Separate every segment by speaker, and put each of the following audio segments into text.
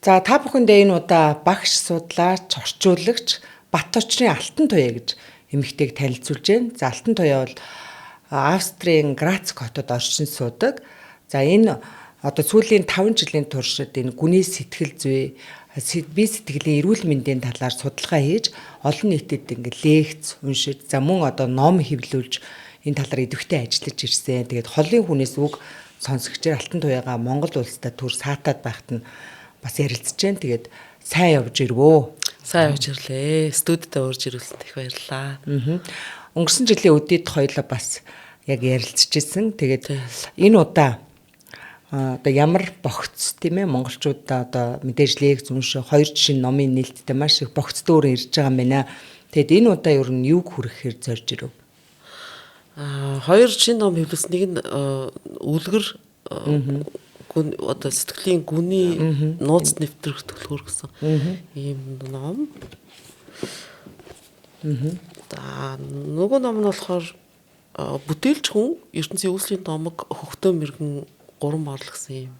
Speaker 1: За та бүхэндээ энэ удаа багш, судлаач, орчуулагч Бат-Точрын Алтантуяа гэж эмэгтэйг танилцуулж байна. За Алтантуяа бол Австрийн Грац хотод оршин суудаг. За энэ одоо сүүлийн 5 жилийн туршид энэ гүний сэтгэл зүй, бие сэтгэлийн эрүүл мэндийн талаар судалгаа хийж олон нийтэд ингээд лекц уншиж, за мөн одоо ном хэвлүүлж энэ талаар идэвхтэй ажиллаж ирсэн. Тэгээд холын хүнээс үг сонсогчоор Алтантуяагаа Монгол улстай төр саатаад байхад нь бас ярилцж байна. Тэгээд сайн явж ирвөө.
Speaker 2: Сайн явж ирлээ. Студидээ урьж ирүүлсэнд их баярлалаа.
Speaker 1: Өнгөрсөн жилийн өдөрт хоёлоо бас яг ярилцж ирсэн. Тэгээд энэ удаа одоо ямар богц тийм ээ монголчуудаа одоо мэдээж лекц унших, хоёр жишээ номын нээлттэй маш их богц дөөр ирж байгаа юм байна. Тэгэд энэ удаа ер нь юуг хүрэхээр зорж ирэв?
Speaker 2: Хоёр шинэ ном хэвлүүлсэн. Нэг нь үлгэр гүн одоо сэтгэлийн гүний нууц нэвтрэх төлхөр гэсэн ийм ном. За нөгөө ном нь болохоор бүтээлч хүн ертөнцийн үүслийн домог хөхтөө мэрэгэн гурван марлал гэсэн ийм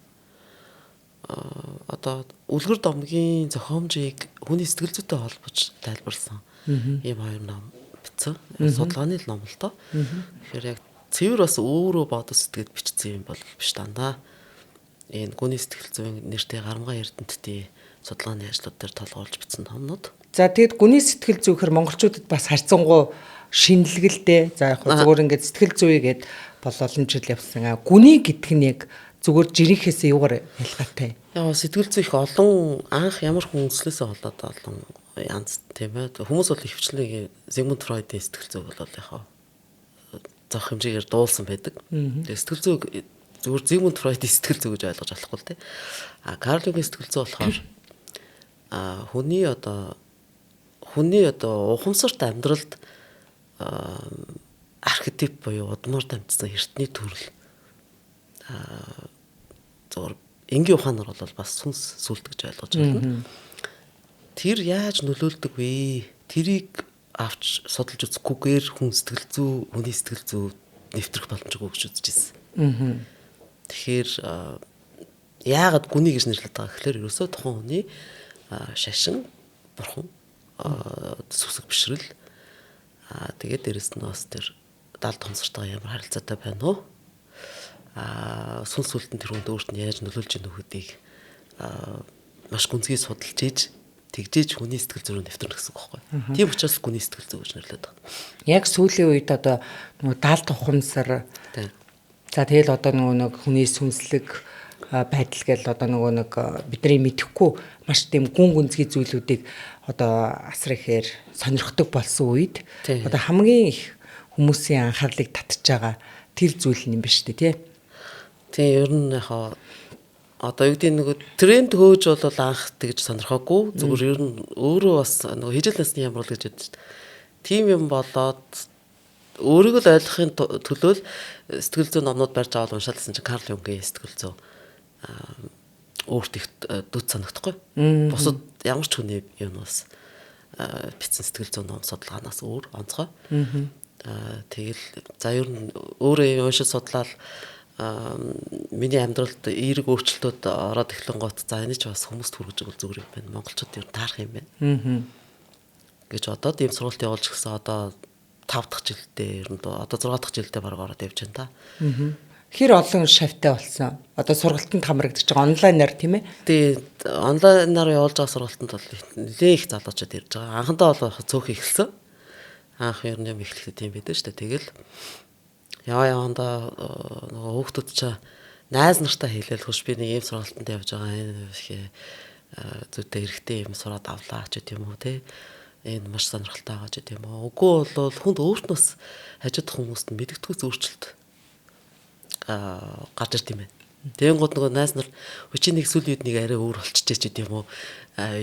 Speaker 2: одоо үлгэр домгийн зохиомжийг хүний сэтгэл зүйтэй холбож тайлбарласан ийм хоёр ном бичсэн. Судалгааны л ном л доо. Тэгэхээр яг цэвэр бас өөрөө бодож сэтгэд бичсэн юм бол биш дандаа. Энэ гүний сэтгэл зүйн нэртэй гарамгай эрдэмтдийн судалгааны ажлууд дээр толгуурлаж бичсэн номнууд.
Speaker 1: За тэгэд гүний сэтгэл зүй гэхэр монголчуудад бас харьцангуй шинэлгэлтэй. За яг зүгээр ингээд сэтгэл зүй гээд бол олон жил явсан. Гүний гэдэг нь яг зүгээр жирийнхээсээ юугаар ялгаатай?
Speaker 2: Яа сэтгэл зүй их олон анх ямар хүн үндэслээсээ болоод олон янз тийм ээ. Хүмүүс бол ихэвчлэн Зигмунд Фройдын сэтгэл зүйг бол яг зохих хэмжээгээр дуулсан байдаг. Тэгээ сэтгэл зүйг зүгээр Зигмунд Фройдын сэтгэл зүй гэж ойлгож болохгүй л дээ. А Карл Юнгийн сэтгэл зүй болохоор хүний одоо ухамсарт амьдралд архетип буюу удмаар дамжсан эртний төрөл зүгээр энгийн ухаанаар бол бас сүнс сүлд гэж ойлгож байна. Тэр яаж нөлөөлдөг вэ? Тэрийг авч судалж үзэхгүйгээр хүн сэтгэл зүй, хүний сэтгэл зүй нэвтрэх боломжгүй гэж үзэж ирсэн. Тэгэхээр яагаад гүний гэж нэрлэдэг байгаа гэхээр ерөөсөө тухайн хүний шашин, бурхан, сүсэг бишрэл тэгээд дээрэс нь бас тэр далд хомсортойгоо ямар харилцаатай байна уу? Сүнс сүлдэн тэр хүнд өөрт нь яаж нөлөөлж ийнө гэдгийг маш гүнзгий судалж ийж тэгжээж хүний сэтгэл зүйн нэвтрэнэ гэсэн үг байхгүй. Тийм учраас гүний сэтгэл зүй гэж нэрлэдэг байгаа.
Speaker 1: Яг сүүлийн үед одоо нөгөө далд ухамсар. За тэгэл одоо нөгөө нэг хүний сүнслэг байдал гэл одоо нөгөө нэг бидний мэдэхгүй маш тийм гүн гүнзгий зүйлүүдийг одоо асар ихээр сонирхдог болсон үед одоо хамгийн их хүмүүсийн анхаарлыг татж байгаа тэр зүйл юм биш үү тий?
Speaker 2: Тийм ер нь яг одоо юу гэдэг нөгөө тренд хөөж бол анх тэгж сонирхоогүй. Зүгээр ер нь өөрөө бас нөгөө хижил насны ямар л гэж бодож шүү дээ. Тийм юм болоод өөрийгөө л ойлгохын төлөө л сэтгэл зүйн номнууд барьж аваад уншаалсан чинь Карл Юнгийн сэтгэл зүй өөрт их дүд санагдахгүй. Бусад ямар ч хүний юмнаас бичсэн сэтгэл зүйн ном судалгаанаас өөр онцгой. Тэгэл за ер нь өөрөө уншиж судлаад миний амьдралд эерэг өөрчлөлтүүд ороод эхлэнгуут за энэ ч бас хүмүүст хүргэж игэл зүгээр юм байна. Монголчууд ер нь таарах юм байна. Гэж бодоод ийм сургалт явуулж гисэн одоо 5 дахь жилдээ ер нь одоо 6 дахь жилдээ баг ороод явж байна та.
Speaker 1: Хэр олон шавтай болсон. Одоо сургалтанд хамрагдаж байгаа онлайнаар тийм ээ?
Speaker 2: Тий, онлайнаар явуулж байгаа сургалтанд бол нэлээд их залуучууд ирж байгаа. Анхандаа бол цөөх эхэлсэн. Анх ер нь юм эхлэхдээ тийм байдаг шүү дээ. Тэгэл явандаа нөгөө хүүхдүүд чинь найз нартай хэлээл хөш би нэг ийм сургалтанд явж байгаа энэ их зүйтэй хэрэгтэй юм сураад авлаа ч гэдэм юм уу те. Энэ маш сонирхолтой байгаа ч гэдэм юм уу. Үгүй бол хүнд өөрт нь бас хажуудах хүмүүст нь мэдгэдэггүй өөрчлөлт гарч ирд юм байна. Тэгэнгүүт нөгөө найз нар чи нэг сүүлийн үед нэг арай өөр болчихжээ ч гэдэм юм уу.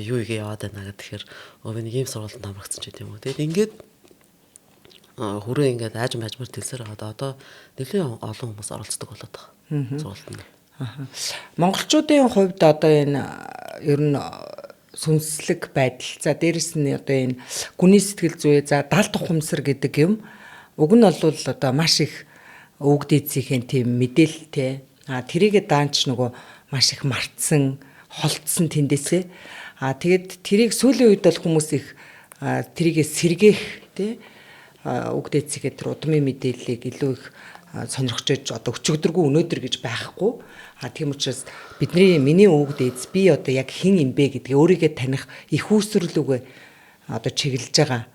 Speaker 2: Юу игээ яваад байна гэхээр би нэг ийм сургалтанд хамрагдсан ч гэдэм юм уу. Тэгээд ингээд хүрээ ингээд аажим аажмаар тэлсээр байгаа. Одоо нэлээд олон хүмүүс оролцдог болоод байгаа сургалтанд.
Speaker 1: Монголчуудын хувьд одоо энэ ер нь сүнслэг байдал, за дээрэс нь одоо энэ гүний сэтгэл зүй, за далд ухамсар гэдэг юм уг нь бол одоо маш их өвөг дээдсийнхээ тийм мэдээлэлтэй. А тэрийгэ даанч нөгөө маш их мартсан, Холдсон тэндээсээ. А тэгээд тэрийг сүүлийн үед бол хүмүүс их тэрийгээ сэргээх тий үг дээдсэгээ тэр удмын мэдээллийг илүү их сонирхож иж одоо өчигдөргүй өнөөдөр гэж байхгүй. А тийм учраас бидний миний үг дээдс би одоо яг хэн юм бэ гэдгээ өөрийгөө таних их үүсвэрлүүгээ одоо чиглэж байгаа.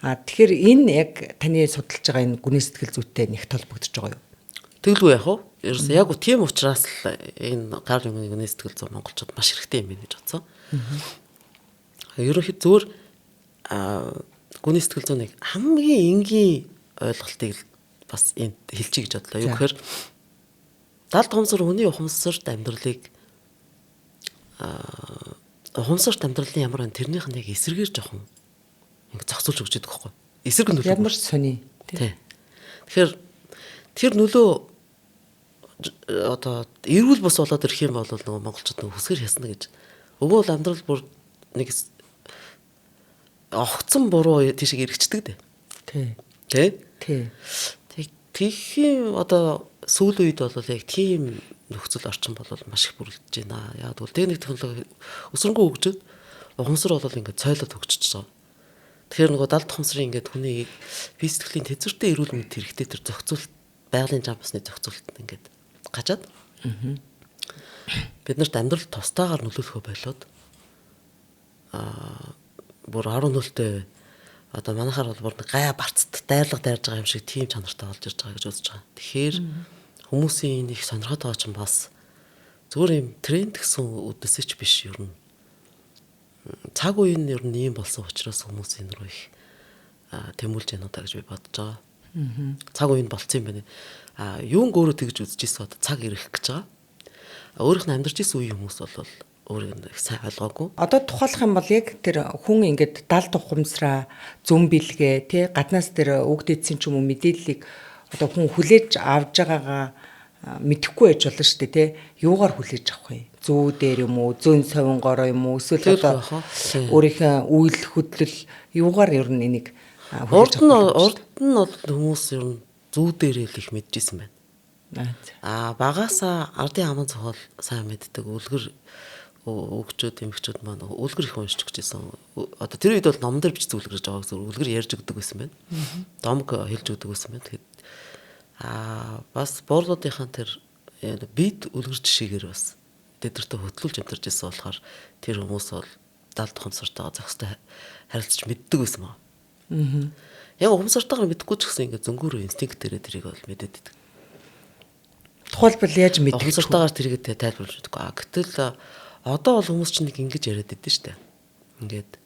Speaker 1: А тэгэхээр энэ яг таны судалж байгаа энэ гүний сэтгэл зүйтэй нэг холбогдож байгаа юу?
Speaker 2: Тэгэлгүй яах вэ? Ерөөсөө яг тийм учраас л энэ гар юмны гүний сэтгэл зүй монголчууд маш хэрэгтэй юм байна гэж бодсон. Ерөнхийд зүгээр гүний сэтгэл зүйнийг хамгийн энгийн ойлголтыг бас энд хэлчихье гэж бодлоо. Юу гэхээр далд ухамсар хүний ухамсарт амьдралыг ухамсарт амьдралын ямар байна тэрнийх нь яг эсрэгээр жоохон ингэ зохицуулж өгч идэх байхгүй. Эсрэг нөлөө.
Speaker 1: Ямар сони.
Speaker 2: Тий. Тэгэхээр тэр нөлөө одоо эрүүл бус болоод ирэх юм бол нөгөө монголчууд нөгөө хүсгэр хясна гэж. Өгөөл амьдрал бүр нэг огцон буруу тийшээ эргэждэг дээ.
Speaker 1: Тий.
Speaker 2: Тэ?
Speaker 1: Тий.
Speaker 2: Тэгхийн одоо сүүлийн үед бол яг тийм нөхцөл орчин бол маш их бүрэлдэж байна. Яг тэгвэл техник технологи өсрөнгөө хөгжөөд ухамсар бол ингээд цойлоод хөгжиж байгаа. Тэгэхээр нөгөө далд ухамсарын ингээд хүний бие сэтгэлийн тэнцвэртэй эрүүл мэнд хэрэгтэй тэр зохицуулт байгалийн жам басны зохицуултанд ингээд гажаад бид нарт амьдрал тусдаагаар нөлөөлөхөө болоод бүр орон нөлтөө одоо манайхаар бол бүр гай барцд дайрлага дайрж байгаа юм шиг тийм чанартай болж ирж байгаа гэж үзэж байгаа. Тэгэхээр хүмүүсийн энэ их сонирхоод байгаа чинь бас зүгээр юм тренд гэсэн үднэсээ ч биш ер нь. Цаг үе нь ер нь ийм болсон учраас хүмүүс энэ рүү их тэмүүлж яана даа гэж би бодож байгаа. Цаг үе нь болцсон юм байна. А юун өөрөө тэгж үзэж ирсэн одоо цаг ирэх гэж байгаа. Өөрийнх нь амьдарч ирсэн үеийн хүмүүс бол өөрийг их сайн ойлгоогүй.
Speaker 1: Одоо тухайлах юм бол яг тэр хүн ингээд далд ухамсараа зүм бэлгээ тий гаднаас тэр үг дээдсийн ч юм уу мэдээллийг одоо хүн хүлээж авж байгаагаа мэдэхгүй байж болно шүү дээ тий. Юугаар хүлээж авах вэ? Зүү дээр юм уу, зүүн совингороо юм уу, эсвэл одоо өөрийнхөө үйл хөдлөл юугаар ер нь энийг
Speaker 2: хүлээж авах вэ? Урд нь бол хүмүүс ер нь зүү дээрээ л их мэдчихсэн байна. Аа багасаа ардын аман цохол сайн мэддэг үлгэр өгчөөд эмгчүүд маань үлгэр их уншиж өгчээсэн. Одоо тэр үед бол номон дээр бичсэн үлгэр гэж байгааг зүгээр үлгэр ярьж өгдөг байсан байна. Домг хэлж өгдөг байсан байна. Тэгэхээр бас буурлуудынхаа тэр бид үлгэр жишээгээр бас тэдэртээ хөтлүүлж амьдарч ирсэн болохоор тэр хүмүүс бол далд ухамсартайгаа зохистой харилцаж мэддэг байсан маа. Яг ухамсартайгаар мэдэхгүй ч гэсэн ингээд зөнгөөрөө инстинктээрээ тэрийг бол мэдээд идэг.
Speaker 1: Тухайлбал яаж мэдэх?
Speaker 2: Ухамсартайгаар тэрийг тайлбарлаж мэдгүй. А гэтэл одоо бол хүмүүс чинь нэг ингэж яриад идэв штэ. Ингээд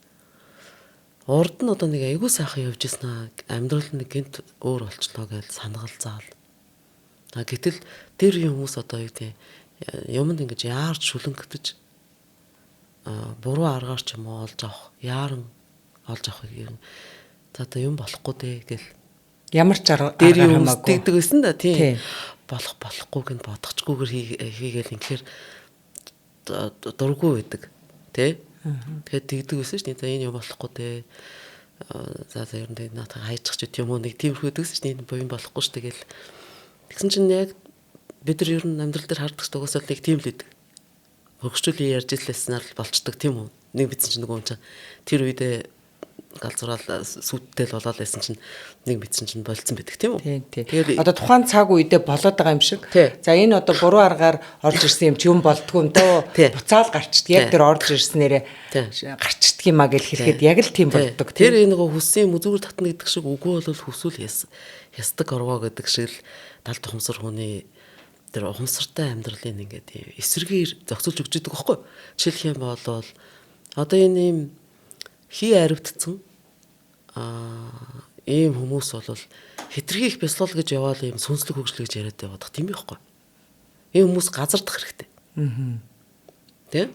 Speaker 2: урд нь одоо нэг айгүй сайхан явж ирсэн аа. Амьдрал нэг гинт өөр болчлоо гэж санаал заал. А гэтэл тэр хүмүүс одоо юу гэдэг юмд ингэж яарч шүлэнгэтэж буруу аргаар ч юм уу олж авах, яаран олж авах юм. За одоо юм болохгүй дээ гэл.
Speaker 1: Ямар ч арга хамаагүй.
Speaker 2: Тэгдэг байсан да тий. Болох болохгүйг нь бодохчгүйгээр хийгээл ингэхээр дургүй байдаг тий. Тэгэхээр тэгдэг байсан шүү дээ. За энэ юм болохгүй дээ. За за ер нь тэг наадах хайчих ч юм уу нэг тиймэрхүү байдаг шүү дээ. Энэ буян болохгүй шүү дээ гэл. Тэгсэн чинь яг бид нар ер нь амьдрал дээр хардаг ч угаасаа л нэг тийм л байдаг. Хөгжүүлээ ярьж илээснээр л болчдөг тийм үү. Нэг мэдсэн чинь нөгөө юм чинь тэр үедээ галзуурал сүттэй л болоод байсан чинь нэг мэдсэн чинь болцсон байдаг тийм
Speaker 1: үү. Тий. Одоо тухайн цаг үедээ болоод байгаа юм шиг. За энэ одоо буруу аргаар орж ирсэн юм чи юм болдгоо юм дөө. Буцаал гарчдаг. Яг тэр орж ирснээрээ гарчдаг юм а гэж хэлэхэд яг л тийм болдог.
Speaker 2: Тэр энэ нөгөө хүссэн юм зүгээр татна гэдэг шиг үгүй бол хүсвэл ясдаг орвоо гэдэг шиг л далд ухамсар хүний тэр ухамсартай амьдралын ингээд эсрэгээр зохицуулж өгч идэг байхгүй. Жишээлх юм бол одоо энэ ийм хий аривдсан ийм хүмүүс бол хитрхи их бясалгал гэж яваал ийм сүнслэг хөгжил гэж яриад явах тийм байхгүй. Ийм хүмүүс газардах хэрэгтэй. Тэ?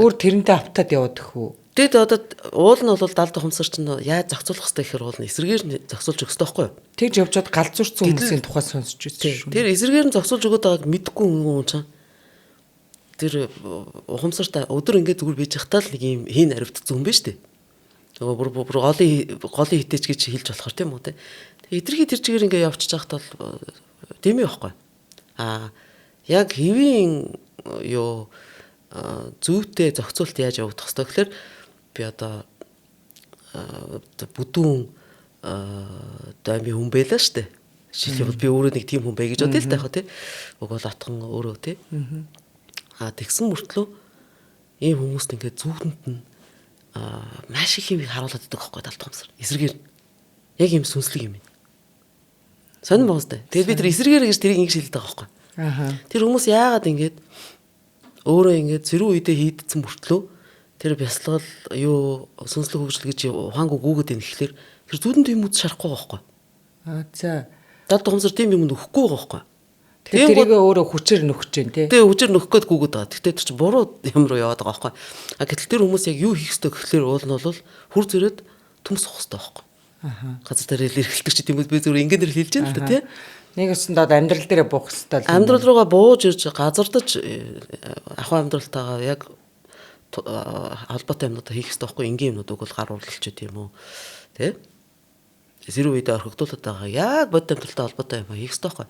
Speaker 1: Бүр тэрнтэй автаад яваад гэх үү?
Speaker 2: Тэгэд одоо уул нь бол далд ухамсар чинь яаж зохицуулах хэрэгтэй гэхээр уул нь эсрэгээр нь зохицуулж өгөх хэрэгтэй байхгүй юу?
Speaker 1: Тэгж явжод галзуурсан хүмүүсийн тухай сонсч байсан шүү.
Speaker 2: Тэр эсрэгээр нь зохицуулж өгöd байгааг мэдэхгүй хүн чинь тэр ухамсартай өдөр ингээд зүгээр бийж явахдаа л нэг юм хийн аривдсан хүн байна шүү дээ. Нөгөө бүр голын хитээч гэж хэлж болохоор тийм үү те. Эдэрхий тэр чигээр ингээд явчихж байхад бол тийм юм байхгүй. Аа яг хэвийн юу зүйтэй зохицуулт яаж явагдах хэвээр гэхээр би одоо бүдүүн дайми хүн байлаа штэ. Жишээлбэл би өөрөө нэг тийм хүн бай гэж бодъё л та яг тий. Уг бол отхон өөрөө тий. А тэгсэн мөртлөө ийм хүмүүст ингээд зүүдэнд нь маш их юм харуулад байдаг байхгүй далд ухамсар. Эсрэгээр яг ийм сүнслэг юм. Сонин боостой. Тэгээд би тэр эсрэгээр гэж тэрийг ингэж хэлдэг байгаа байхгүй. Тэр хүмүүс яагаад ингэж өөрөө ингэж сэрүү үедээ хийдсэн мөртлөө тэр бясалгал юу сүнслэг хөгжил гэж ухаангүй гүгэд юм гэхлээр тэр зүүдэнд тийм үз шарахгүй байгаа байхгүй.
Speaker 1: Аа за.
Speaker 2: Далд ухамсар тийм юм нөхгүй байгаа байхгүй.
Speaker 1: Тэгэхээр тэрийг өөрөө хүчээр нөхөж जैन тий.
Speaker 2: Тэгээ хүчээр нөхөх гээд гүгэд байгаа. Тэгтээ тэр чинь буруу юм руу яваад байгаа байхгүй. А гэтэл тэр хүмүүс яг юу хийх ёстой гэхлээр уул нь бол хүр зүрээд төмс суух ёстой байхгүй. Газар дээр эрхэлдэг чи тийм үү, би зүгээр ингээнэр хэлж байна л да тий.
Speaker 1: Нэг өсөнд одоо амьдрал дээрээ буух ёстой.
Speaker 2: Амьдрал руугаа бууж ирж газардаж ахуй амьдралтайгаа яг холбоотой юмнуудаа хийх ёстой байхгүй. Энгийн юмнууд уг бол гар урлалч тийм үү тий. Сэрүү үедээ орхигдуулаад байгаа яг бодит амьдралтай холбоотой юм хийх ёстой байхгүй.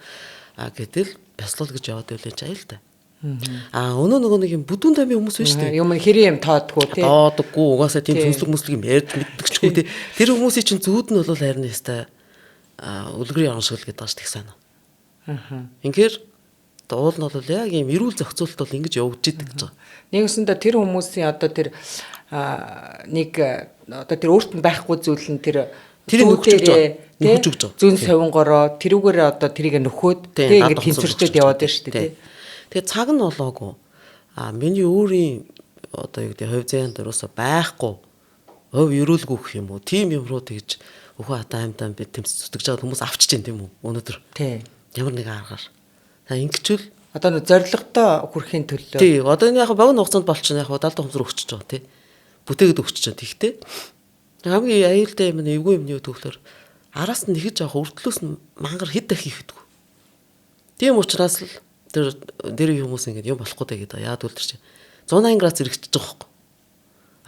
Speaker 2: А гэтэл бясалгал гэж яваад байвал энэ ч аюултай. А өнөө нөгөө нэг юм бүдүүн тамийн хүмүүс биш үү?
Speaker 1: Юм хэрэг юм тоодгүй тий.
Speaker 2: Тоодоггүй угаасаа тийм сүнслэг мүслэг юм ярьж мэддэгчгүй тий. Тэр хүмүүсийн чинь зүүд нь бол харин ястай үлгэрийн орон шиг л гэдэг байгаа шүү дээ сайн. Инхээр уул нь бол яг ийм эрүүл зохицуулалт бол ингэж явагдаж идэг гэж байгаа.
Speaker 1: Нэгсэндээ тэр хүмүүсийн одоо тэр нэг одоо тэр өөрт нь байхгүй зүйл нь тэр
Speaker 2: тэрийг нөхөж өгч байгаа. Нөхөж өгч байгаа.
Speaker 1: Зүүн совингороо тэрүүгээрээ одоо тэрийг нөхөөд тэг ингэж тэнцвэрчээд яваад байна шүү дээ.
Speaker 2: Тэгээ цаг нь болоогүй. А миний өөрийн одоо юу гэдэг хувь зээнд ерөөсө байхгүй. Хувь ерөөлгүй гэх юм уу. Тийм юм руу тэгж өхөө хатаа амьтан би тэмц зүтгэж байгаа хүмүүс авчиж जैन тийм үү өнөөдөр.
Speaker 1: Тий.
Speaker 2: Ямар нэгэн аргаар. Та ингэчвэл
Speaker 1: одоо нэг зорилготой хүрэхийн төлөө.
Speaker 2: Тий. Одоо энэ яг богино хугацаанд болчихно яг далд ухамсар өгчөж байгаа тий. Бүтээгээд өгчөж байгаа. Тэгтээ хамгийн аюултай юм нь эвгүй юм нь юу гэвэл араас нь нэхэж авах өртлөөс нь мангар хэд дахин ихэдгүү. Тийм учраас л тэр дэрэг хүмүүс ингэж юм болохгүй дээ гэдэг. Яад үл тэр чинь 180 градус эргэжчихэж байгаа байхгүй.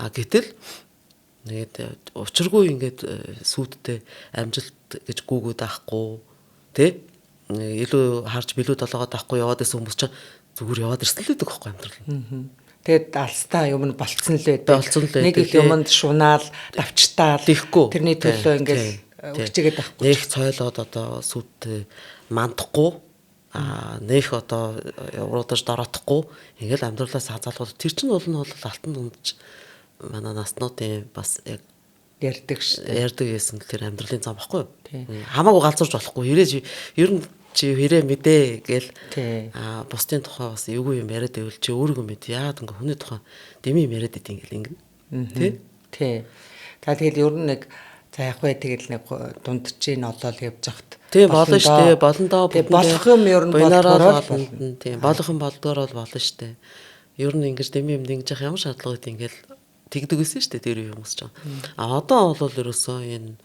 Speaker 2: А гэтэл нэгэд учиргүй ингээд сүйдтэй амжилт гэж гүгүүд авахгүй тий илүү харж билүү долоогоод авахгүй яваад исэн хүмүүс чинь зүгээр яваад ирсэн л байдаг байхгүй амьдрал.
Speaker 1: Тэгээд алстаа юм нь болцсон л байдаг.
Speaker 2: Болцсон л байдаг.
Speaker 1: Нэг их юмд шунаал, давчтаал
Speaker 2: тийхгүй.
Speaker 1: Тэрний төлөө ингээд өгчгээд авахгүй.
Speaker 2: Нэх цойлоод одоо сүдтэй мандахгүй нэх одоо уруудаж дороотохгүй ингээл амьдралаас хазаалгууд тэр чинь бол нь бол алтан дундж манай наснуудын бас яг
Speaker 1: ярьдаг шүү дээ.
Speaker 2: Ярьдаг гэсэн тэр амьдралын зам баггүй юу? Хамаагүй галзуурч болохгүй. Хэрэг ер нь чи хэрэг мэдээ гээл бусдын тухай бас эвгүй юм яриад байвал чи өөрийгөө мэд. Яагаад ингээ хүний тухай дэмий юм яриад идэв ингээл ингэн. Тий?
Speaker 1: Тий. За тэгэл ер нь нэг за яг вэ тэгэл нэг дундчийн олоол явж хахад
Speaker 2: тийм болно шүү дээ. Болно доо.
Speaker 1: Болох юм ер нь болдгоор
Speaker 2: болно. Тийм болох юм болдгоор бол болно шүү дээ. Ер нь ингэж дэмий юм ингэж явах ямар шаардлага байт ингээл тэгдэг байсан шүү дээ тэр хүмүүс ч. А одоо бол ерөөсөө энэ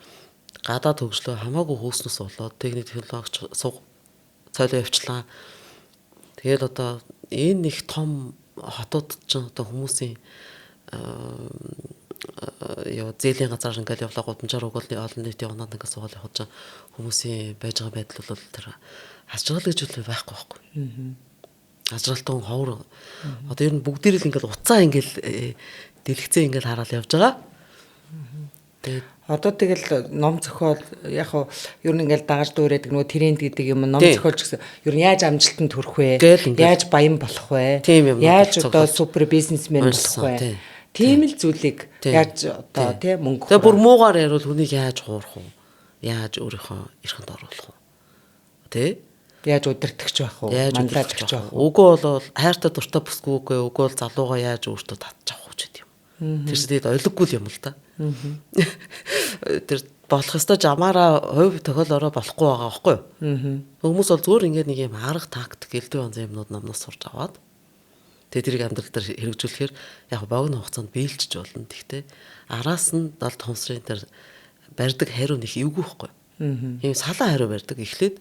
Speaker 2: гадаад хөгжлөө хамаагүй хөөснөс болоод техник технологич суг цойлоо явчлаа. Тэгэл одоо энэ их том хотууд ч одоо хүмүүсийн яа зээлийн газар ингээл явлаа гудамжаар өгөөл олон нийтийн унаад ингээд суугаал явах чинь хүмүүсийн байж байгаа байдал бол тэр ажрал гэж үл байхгүй байхгүй. Ажралтан ховор одоо ер нь бүгдээр л ингээл уцаа ингээл дэлгэцээ ингээл хараад явж байгаа.
Speaker 1: Тэгээд одоо тэгэл ном зохиол яг хуу ер нь ингээл дагаж дүүрээд нөгөө тренд гэдэг юм ном зохиолч гэсэн ер нь яаж амжилтанд хүрэх вэ? Яаж баян болох вэ? Яаж одоо супер бизнесмен болох вэ? Тийм л зүйлийг яаж одоо тий мөнгө.
Speaker 2: Тэгээ бүр муугаар яриул хүнийг яаж хуурах вэ? Яаж өөрийнхөө эрхэнд оруулах вэ? Тий?
Speaker 1: Яаж удирдахч байх вэ? Манлайлагч байх вэ?
Speaker 2: Үгүй бол хайртай дуртай бүсгүйгүй үгүй бол залуугаа яаж өөртөө татчих авах вэ гэдэг юм. Тэр чинь тэгээд ойлголгүй юм л та. Тэр болох ёстой жамаараа хувь тохиолоороо болохгүй байгаа байхгүй юу? Хүмүүс бол зүгээр ингээд нэг юм арга тактик элдв янзын юмнууд номноос сурч аваад тэгээ тэрийг амьдрал дээр хэрэгжүүлэхээр яг богино хугацаанд биелчиж болно. Тэгтээ араас нь далд хомсрын тэр барьдаг хариу нэх эвгүй байхгүй юу? Ийм салаа хариу барьдаг. Эхлээд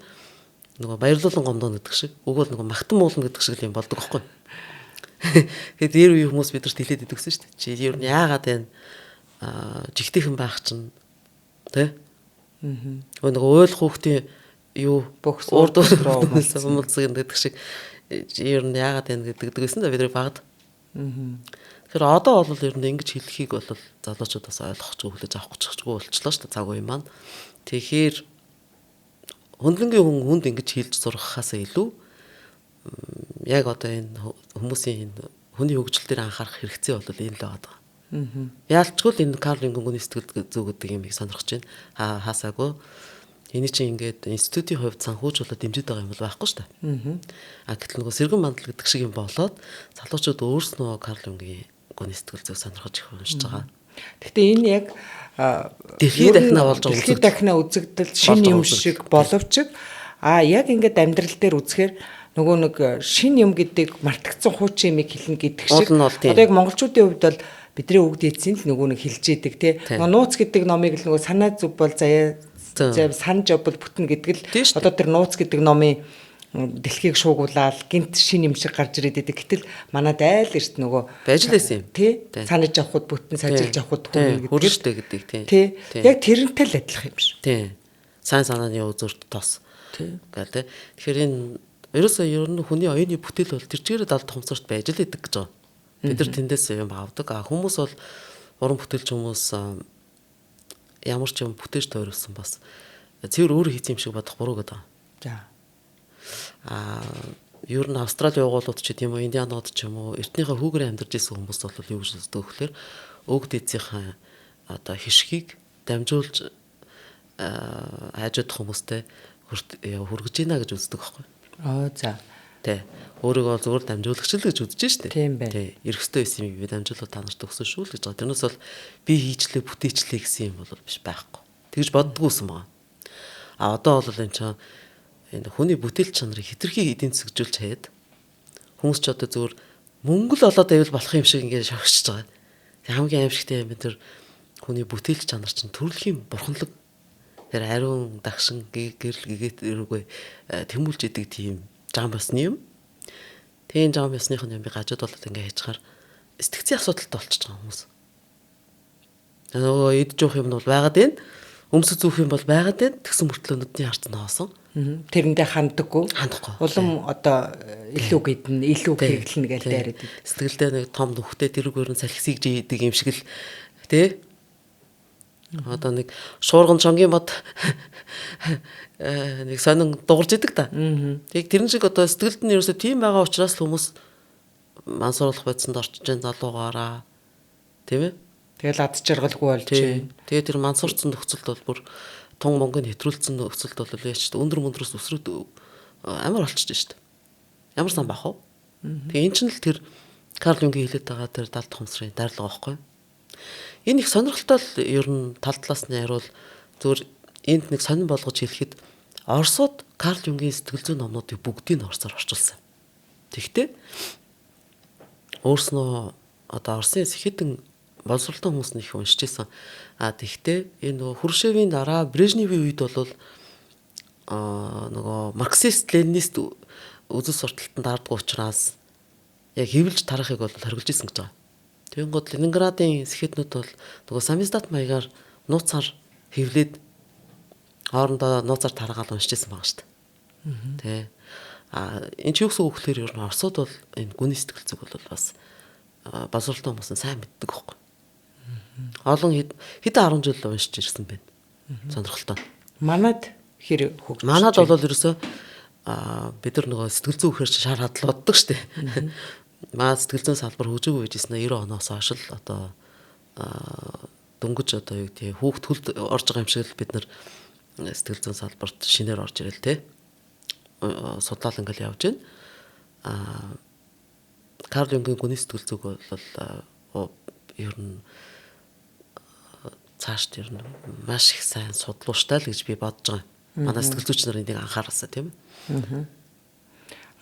Speaker 2: нөгөө баярлуулан гомдоо гэдэг шиг, үгүй бол нөгөө магтан муулна гэдэг шиг л юм болдог байхгүй юу? Тэгээд дээр үеийн хүмүүс бидэрт хэлээд идэгсэн шүү дээ. Чи ер нь яагаад энэ жигтэйхэн байх чинь тэ? Нөгөө уйл хүүхдийн юу урд умулцсан гэдэг шиг ер нь яагаад энэ гэдэг гэсэн да бид нар багад. Тэгэхээр одоо бол ер нь ингэж хэлхийг бол залуучууд бас ойлгох ч хүлээж авах ч болчлоо шүү дээ цаг үе маань. Тэгэхээр хөндлөнгийн хүн хүнд ингэж хэлж сургахаас илүү яг одоо энэ хүмүүсийн энэ хүний хөгжил дээр анхаарах хэрэгцээ бол энэ л байгаа. Яалчгүй л энэ Карл Юнгийн гүний сэтгэл зүй гэдэг юмыг сонирхож байна. Хаасаагүй. Эний чинь ингээд институтийн хувьд санхүүжүүлэлт дэмжиж байгаа юм бол байхгүй шүү дээ. А гэтэл нөгөө сэргэн мандал гэдэг шиг юм болоод залуучууд өөрснөө Карл Юнгийн гүний сэтгэл зүйг сонирхож их уншиж байгаа.
Speaker 1: Гэхдээ энэ яг
Speaker 2: дэлхий дахина болж байгаа
Speaker 1: дэлхий дахина үзэгдэл шинэ юм шиг боловч яг ингээд амьдрал дээр үзэхээр нөгөө нэг шинэ юм гэдэг мартагдсан хуучин юмыг хэлнэ гэдэг шиг. Одоо яг монголчуудын хувьд бол бидний үг дээдсийн л нөгөө нэг хэлж идэг тий. Нөгөө нууц гэдэг номыг л нөгөө санаа зүг бол заяа санаж явбал бүтнэ гэдэг л одоо тэр нууц гэдэг номын дэлхийг шуугуулаад гинт шин юм шиг гарч ирээд идэг. Гэтэл манад айл эрт нөгөө
Speaker 2: байж л байсан юм.
Speaker 1: Тий. Санаж явхад бүтэн, сажилж явхад
Speaker 2: хүрнэ гэдэг. Гэдэг тий.
Speaker 1: Яг тэрнтэй л адилхан юм шиг.
Speaker 2: Тий. Сайн санааны үзүүрт тос. Тий. Гэл тий. Тэгэхээр энэ ерөөсөө ер нь хүний оюуны бүтээл бол тэр чигээр далд хомсорт байж л идэг гэж байгаа. Бид нар тэндээс юм авдаг. А хүмүүс бол уран бүтээлч хүмүүс ямар ч юм бүтээж тойруулсан бас цэвэр өөрөө хийсэн юм шиг бодох буруу гэдэг.
Speaker 1: За.
Speaker 2: А ер нь Австралийн угуулууд ч гэдэм үү, Индианууд ч юм уу, эртнийхээ хүүгээр амьдарч ирсэн хүмүүс бол юу гэж үздэг вөхлөөр өвөг дээдсийнхээ одоо хишгийг дамжуулж хайжуудах хүмүүстэй хүргэж гинэ гэж үздэг байхгүй.
Speaker 1: Аа за.
Speaker 2: Тэ. Өөрийгөө бол зүгээр дамжуулагч л гэж үзэж штэ.
Speaker 1: Тийм байна.
Speaker 2: Тэ. Ирэх ёстой байсан юм би дамжуулаад та нарт өгсөн шүү л гэж байгаа. Тэрнээс бол би хийчлээ, бүтээчлээ гэсэн юм бол биш байхгүй. Тэгж боддгүйсэн байгаа. А одоо бол энэ чинь энэ хүний бүтээл чанарыг хэтэрхий эдийн засгжүүлж хаяад хүмүүс ч одоо зүгээр мөнгө л олоод байвал болох юм шиг ингээд шавхчихж байгаа. Тэг хамгийн аимшигтай юм тэр хүний бүтээл чанар чинь төрөлхийн бурханлаг. Тэр ариун дагшин гэрэл гэгээд өрөөгөө тэмүүлж идэг тийм жам ёсны юм. Тийм жам ёсных нь юм би гажууд болоод ингээ хайчаар сэтгцийн асуудалтай болчихж байгаа хүмүүс. Нөгөө идэж явах юм бол байгаад байна. Өмсөж зүүх юм бол байгаад байна. Тэгсэн мөртлөө нүдний харц ноосон.
Speaker 1: Тэрэндээ ханддаггүй.
Speaker 2: Хандахгүй.
Speaker 1: Улам одоо илүү гэдэн, илүү хэрэглэнэ гэж дайраад.
Speaker 2: Сэтгэлдээ нэг том нүхтэй тэрүүгээр нь салхисыг жийдэг юм шиг л тий. Одоо нэг шуурган чонгийн мод нэг сонин дуурж идэг та. Тэг тэрэн шиг одоо сэтгэлд нь ерөөсөө тийм байгаа учраас л хүмүүс мансууруулах бодсонд орчиж जैन залуугаараа тийм ээ.
Speaker 1: Тэгэл ад жаргалгүй болж байна.
Speaker 2: Тэгээ тэр мансуурсан нөхцөлд бол бүр тун мөнгөнд хэтрүүлсэн нөхцөлд бол яаж ч өндөр мөндрөөс өсрөөд амар болчихж шít. Ямар сан бах вэ? Тэгээ эн чинь л тэр Карл Юнгийн хэлээд байгаа тэр далд хомсрын дарлага байхгүй. Энэ их сонирхолтой л ер нь тал талаас нь хариул зүгээр энд нэг сонин болгож хэлэхэд Оросууд Карл Юнгийн сэтгэл зүйн номнуудыг бүгдийг нь орсоор орчуулсан. Тэгтээ өөрснөө одоо Оросын хэдэн боловсролтой хүмүүс нь их уншиж исэн. А тэгтээ энэ нөгөө Хрущевийн дараа Брежневийн үед бол нөгөө марксист ленинист үзэл сурталтанд дарддаг учраас яг хэвлж тарахыг бол хоригдож исэн гэж байгаа. Тэгэнгүүт Ленинградын сэхэтнүүд бол нөгөө самиздат маягаар нууцаар хэвлээд хоорондоо нууцаар тараагаал уншиж исэн байгаа шүү дээ. Тэ. А энэ ч юу гэсэн үг гэхээр ер нь Оросууд бол энэ гүний сэтгэл зүйг бол бас боловсролтой хүмүүс нь сайн мэддэг байхгүй. Олон хэдэн 10 жил уншиж ирсэн байна. Сонирхолтой.
Speaker 1: Манад хэр хөгжиж.
Speaker 2: Манад бол ерөөсөө бид нар нөгөө сэтгэл зүй гэхээр шар хадлаа боддог шүү дээ. Маа сэтгэл зүйн салбар хөгжөөгүй байжсэн 90 оноос хойш л одоо дөнгөж одоо юу гэдэг хүүхд төлд орж байгаа юм шиг л бид нар сэтгэл зүйн салбарт шинээр орж ирэл те. Судлал ингээл явж байна. Карл Юнгийн гүний сэтгэл зүйг бол ер нь цаашд ер нь маш их сайн судлууштай л гэж би бодож байгаа. Манай сэтгэл зүйч нар энийг анхаараасаа тийм ээ.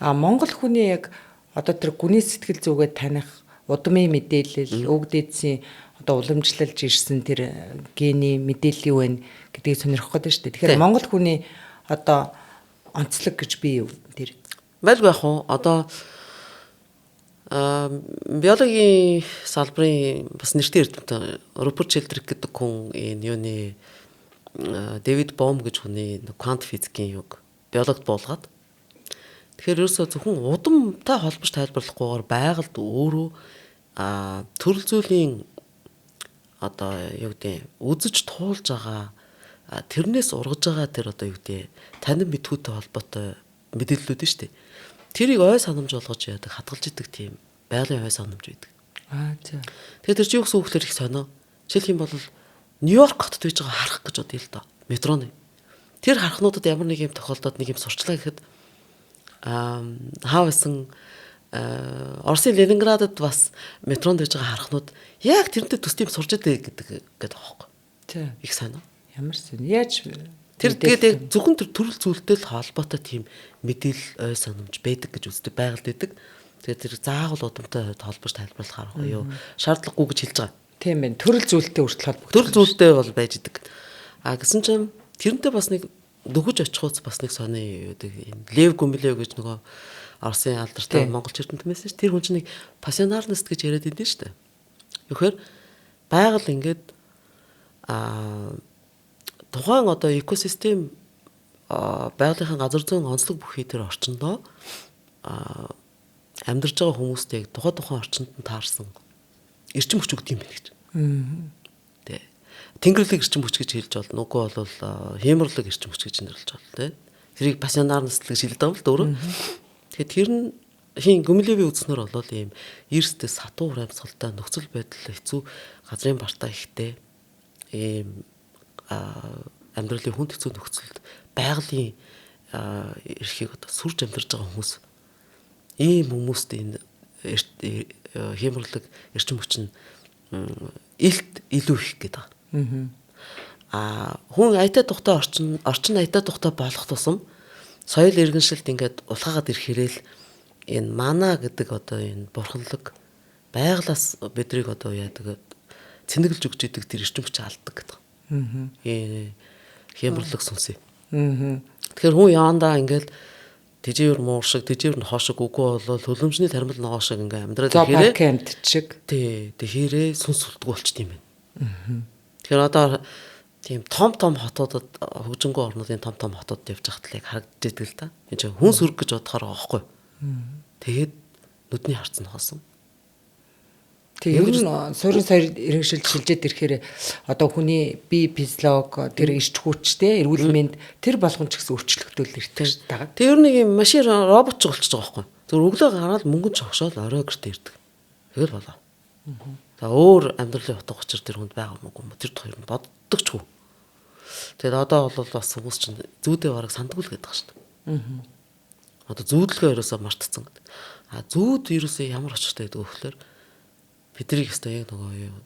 Speaker 1: А Монгол хүний яг одоо тэр гүний сэтгэл зүгээ таних удмын мэдээлэл, өвөг дээдсийн одоо уламжлалж ирсэн тэр гений мэдээлэл юу вэ гэдгийг сонирхох гэдэг шүү дээ. Тэгэхээр Монгол хүний одоо онцлог гэж би юу тэр?
Speaker 2: Байлгүй яах вэ? Одоо биологийн салбарын бас нэртэй эрдэмтэн Руперт Шелдрик гэдэг хүн энэ юуны Дэвид Бом гэж хүний квант физикийн юг биологт буулгаад. Тэгэхээр ерөөсөө зөвхөн удамтай холбож тайлбарлахгүйгээр байгальд өөрөө төрөл зүйлийн одоо юу гэдэг үзэж туулж байгаа тэрнээс ургаж байгаа тэр одоо юу гэдэг танин мэдхүйтэй холбоотой мэдээллүүд нь шүү дээ. Тэрийг ой санамж болгож яадаг, хадгалж идэг тийм байгалийн ой санамж байдаг.
Speaker 1: Аа за.
Speaker 2: Тэгэхээр тэр чи юу гэсэн үг гэхээр их сонио. Жишээлх юм бол Нью-Йорк хотод байж байгаа харах гэж бодъё л доо. Метроны. Тэр харахнуудад ямар нэг юм тохиолдоод нэг юм сурчлаа гэхэд хаа байсан Оросын Ленинградад бас метронд байж байгаа харахнууд яг тэрнтэй төстэй юм сурч идэг гэдэг гэдэг аахгүй.
Speaker 1: Тий.
Speaker 2: Их сонио.
Speaker 1: Ямар сонио. Яаж
Speaker 2: тэр тэгээд яг зөвхөн тэр төрөл зүйлтэй л холбоотой тийм мэдээлэл ой санамж байдаг гэж үздэг байгальд байдаг. Тэгээд тэр заавал удамтай холбож тайлбарлах аргагүй юу. Шаардлагагүй гэж хэлж байгаа.
Speaker 1: Тийм байна. Төрөл зүйлтэй хүртэл холбогдох.
Speaker 2: Төрөл зүйлтэй бол байж идэг. А гэсэн чинь тэрнтэй бас нэг дөхөж очихуц бас нэг сони юу гэдэг юм. Лев Гумилев гэж нөгөө Оросын алдартай монголч эрдэмтэн байсан шүү. Тэр хүн чинь нэг пассионарност гэж яриад идэв шүү дээ. Тэгэхэр байгаль ингээд тухайн одоо экосистем байгалийнхаа газар зүйн онцлог бүхий тэр орчиндөө амьдарч байгаа хүмүүстэй тухайн орчинд нь таарсан эрчим хүч өгдөг юм байна гэж. Тэ. Тэнгэрлэг эрчим хүч гэж хэлж болно. Үгүй бол хиймэрлэг эрчим хүч гэж нэрлэж болно, тэ. Тэрийг пассионарност гэж хэлдэг юм л да өөрөө. Тэгэхээр тэр нь хин Гүмлевийн үзснээр бол ийм эрсдэл сатуу амьсгалтай нөхцөл байдал хэцүү газрын бартаа ихтэй ийм амьдралын хүнд хэцүү нөхцөлд байгалийн эрхийг одоо сүрж амьдарч байгаа хүмүүс ийм хүмүүст энэ хиймэрлэг эрчим хүч нь илт илүү их гэдэг байгаа. Аа хүн аятай тухтай орчин аятай тухтай болох тусам соёл иргэншилт ингээд улхаагаад ирэхээрэл энэ мана гэдэг одоо энэ бурханлаг байглаас бидрийг одоо яадаг цэнэглэж өгч идэг тэр эрчим хүч алддаг гэдэг. Хямралаг сүнсээ. Тэгэхээр хүн яандаа ингээд тэжээвэр муур шиг, тэжээвэр нохоо шиг үгүй болол хөлөмжний тармал ногоо шиг ингээд амьдрал
Speaker 1: ихээр амьд шиг.
Speaker 2: Тий, тэгэхээрээ сүнс сүлдгүү болчт юм байна. Тэгэхээр одоо тийм том том хотуудад хөгжингөө орнуудын том том хотууд явж байхад л яг харагдаж идэг л да. Энэ чинь хүн сүрэг гэж бодохоор байгаа байхгүй. Тэгээд нүдний харц нь хоосон.
Speaker 1: Тэг ер нь суурин соёл иргэншилд шилжээд ирэхээр одоо хүний бие физиолог тэр эрч хүчтэй эрүүл мэнд тэр болгон ч гэсэн өөрчлөгдөөл ирдэг шүү дээ.
Speaker 2: Тэг ер нь нэг юм машин робот ч болчихж байгаа байхгүй. Зүгээр өглөө гараад мөнгөн чогшоол орой гэртээ ирдэг. Тэгэл болоо. За өөр амьдралын утга учир тэр хүнд байгаа юм уу? Тэр хоёр нь боддог ч үгүй. Тэгээд одоо бол бас хүмүүс чинь зүүдээ бараг сандгүй л гэдэг байгаа шүү дээ. Одоо зүүдлэгээ ерөөсөө мартцсан гэдэг. А зүүд ерөөсөө ямар очиртай гэдэг вэ гэхээр бидний өстой яг нөгөө юу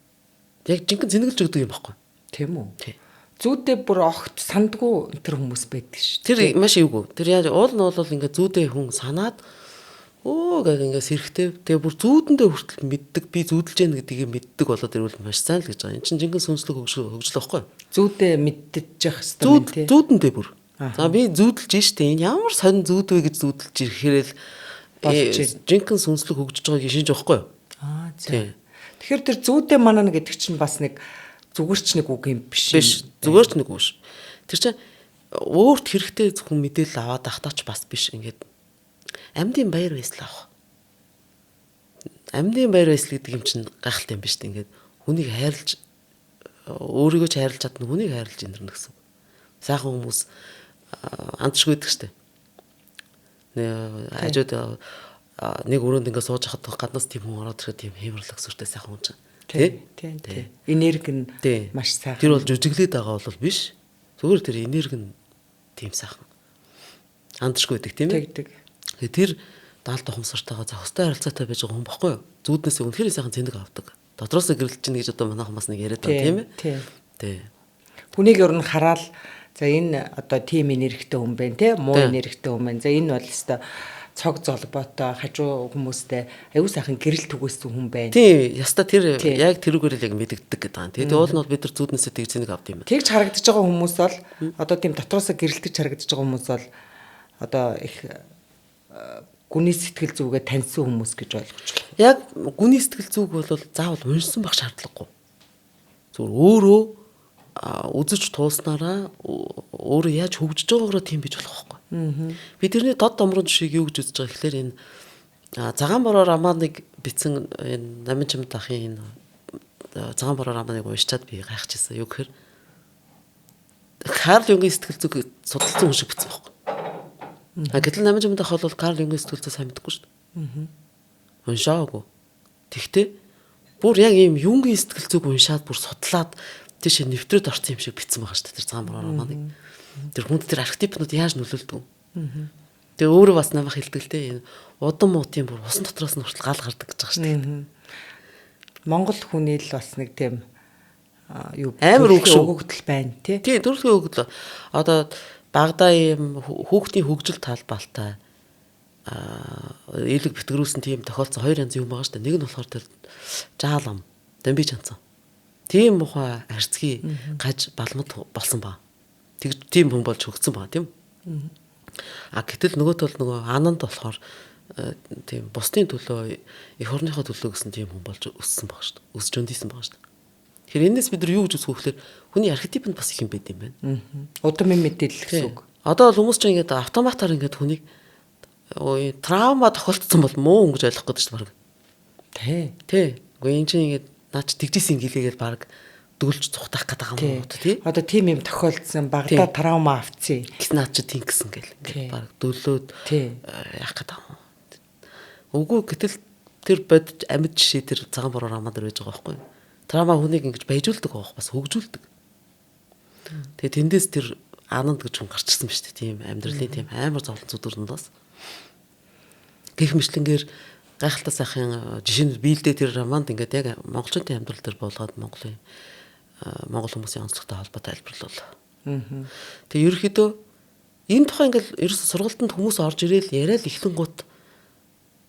Speaker 2: яг жинхэнэ зэнгэлж өгдөг юм баггүй.
Speaker 1: Тийм үү?
Speaker 2: Тий.
Speaker 1: Зүүдээ бүр огт сандгүй тэр хүмүүс байдаг шүү.
Speaker 2: Тэр маш эвгүй. Тэр яаж уул нь бол ингээд зүүдээ хүн санаад өө гэх ингээд сэрхтэй. Тэгээ бүр зүүдэндээ хүртэл мэддэг. Би зүүдэлж гэн гэдгийг мэддэг болоод ирвэл маш сайн л гэж байгаа. Энд чинь жинхэнэ сүнслэг хөгжил байхгүй.
Speaker 1: Зүүдээ мэддэж явах хэрэгтэй юм тий.
Speaker 2: Зүүдэндээ бүр. За би зүүдэлж штэ. Энэ ямар сонин зүүд вэ гэж зүүдэлж ирэхээр л жинхэнэ сүнслэг хөгжиж байгааг шинж байхгүй юу?
Speaker 1: Аа зөө. Тэгэхээр тэр зүүдээ манана гэдэг чинь бас нэг зүгээр ч нэг үг юм биш.
Speaker 2: Биш. Зүгээр ч нэг үг биш. Тэр чинь өөрт хэрэгтэй зөвхөн мэдээлэл аваад байхдаа ч бас биш. Ингээд амьдын баяр баясгал авах. Амьдын баяр баясгал гэдэг юм чинь гайхалтай юм биш үү? Ингээд хүнийг хайрлаж өөрийгөө ч хайрлаж чадна, хүнийг хайрлаж инэрнэ гэсэн. Сайхан хүмүүс андшгүй байдаг штэ. Хажууд нэг өрөөнд ингээд сууж хахад гаднаас тийм хүн ороод ирэхэд тийм хэмэрлэг сүртэй сайхан хүн чинь.
Speaker 1: Тий. Тий. Энерги нь маш сайхан.
Speaker 2: Тэр бол жүжиглээд байгаа бол биш. Зүгээр тэр энерги нь тийм сайхан. Андшгүй байдаг тийм ээ.
Speaker 1: Тэгдэг.
Speaker 2: Тэгээ тэр даалт ухамсартайгаа зохистой харилцаатай байж байгаа хүн баггүй юу? Зүүднээсээ үнэхээр сайхан зэнэг авдаг. Дотроосоо гэрэлж чинь гэж одоо манайхан бас нэг яриад байгаа тийм ээ.
Speaker 1: Тий.
Speaker 2: Тий.
Speaker 1: Хүнийг ер нь хараал за энэ одоо тийм энергитэй хүн байна те, муу энергитэй хүн байна. За энэ бол өстой цог золбоотой хажуу хүмүүстэй аюу сайхан гэрэл түгээсэн хүн байна.
Speaker 2: Тийм, яста тэр яг тэрүүгээр л яг мэдэгддэг гэдэг юм. Тэгээд уул нь бол бид нар зүүднээсээ тэгж зэнэг авд юм байна.
Speaker 1: Тэгж харагдаж байгаа хүмүүс бол одоо тийм дотроосоо гэрэлтэж харагдаж байгаа хүмүүс бол одоо их гүний сэтгэл зүгээ таньсан хүмүүс гэж ойлгож байна.
Speaker 2: Яг гүний сэтгэл зүг бол заавал уншсан байх шаардлагагүй. Зүгээр өөрөө үзэж тууснараа өөрөө яаж хөгжиж байгаагаараа тийм бий болох байхгүй. Би тэрний дод домрон жишээг юу гэж үзэж байгаа гэхээр энэ Цагаан бороо романыг бичсэн энэ Намин Чимд ахын энэ Цагаан бороо романыг уншичаад би гайхчихсан. Юу гэхээр Карл Юнгийн сэтгэл зүйг судалсан хүн шиг бичсэн байхгүй. А гэтэл Намин Чимд ах бол Карл Юнгийн сэтгэл зүй сайн мэдэхгүй шүү дээ. Уншаагүй. Тэгтээ бүр яг ийм Юнгийн сэтгэл зүйг уншаад бүр судлаад тийшээ нэвтрээд орсон юм шиг бичсэн байгаа шүү дээ тэр Цагаан бороо романыг. Тэр хүнд тэр архетипнууд яаж нөлөөлдөг вэ? Тэгээ өөрөө бас намайг хэлдэг л дээ. Энэ удам муутын бүр усан дотроос нь хүртэл гал гардаг гэж байгаа шүү дээ.
Speaker 1: Монгол хүний л бас нэг тийм юу
Speaker 2: амар үг шүү.
Speaker 1: Өгөгдөл байна тий.
Speaker 2: Тий, төрөлхийн өгөгдөл. Одоо багадаа ийм хүүхдийн хөгжил талбалтай элэг бэтгэрүүлсэн тийм тохиолдсон хоёр янзын юм байгаа шүү дээ. Нэг нь болохоор тэр жаалам, дамби чанцсан. Тийм мухай арцгийн гаж балмад болсон ба. Тэг тийм хүн болж хөгцсөн ба тийм. А гэтэл нөгөө тол нөгөө ананд болохоор тийм бусдын төлөө эх орныхоо төлөө гэсэн тийм хүн болж өссөн баг шүү дээ. Өсч өндийсэн баг шүү дээ. Тэгэхээр энэс бид нар юу гэж үзэх вэ гэхээр хүний архетип нь бас их юм байд юм байна.
Speaker 1: Удамын мэдээлэл гэсэн үг.
Speaker 2: Одоо бол хүмүүс чинь ингээд автоматар ингээд хүнийг травма тохиолдсон бол муу хүн гэж ойлгох гэдэг шүү дээ баг.
Speaker 1: Тий.
Speaker 2: Тий. Үгүй энэ чинь ингээд наа чи тэгжсэн гэлээгээл баг дүүлж цухтах гэдэг юм уу тий.
Speaker 1: Одоо тийм юм тохиолдсон багада травма авцсан.
Speaker 2: Гэс наа чи тийм гэсэн гэл ингээд баг дөлөөд яах гэдэг юм. Үгүй гэтэл тэр бодж амьд жишээ тэр Цагаан бороо роман дээр байж байгаа байхгүй юу? Травма хүнийг ингэж баяжуулдаг байх бас хөгжүүлдэг. Тэгээ тэндээс тэр ананд гэж хүн гарчсан ба шүү дээ. Тийм амьдралын тийм амар зовлон зүдвэрнээс. Гэх мэтлэнгээр гайхалтай сайхан жишээнд биелдээ тэр романд ингээд яг монголчуудын амьдрал дээр буулгаад Монголын монгол хүмүүсийн онцлогтой холбоотой тайлбарлал. Тэгээ ерөөхдөө энэ тухай ингээд ерөөсө сургалтанд хүмүүс орж ирээл яриад эхлэнгуут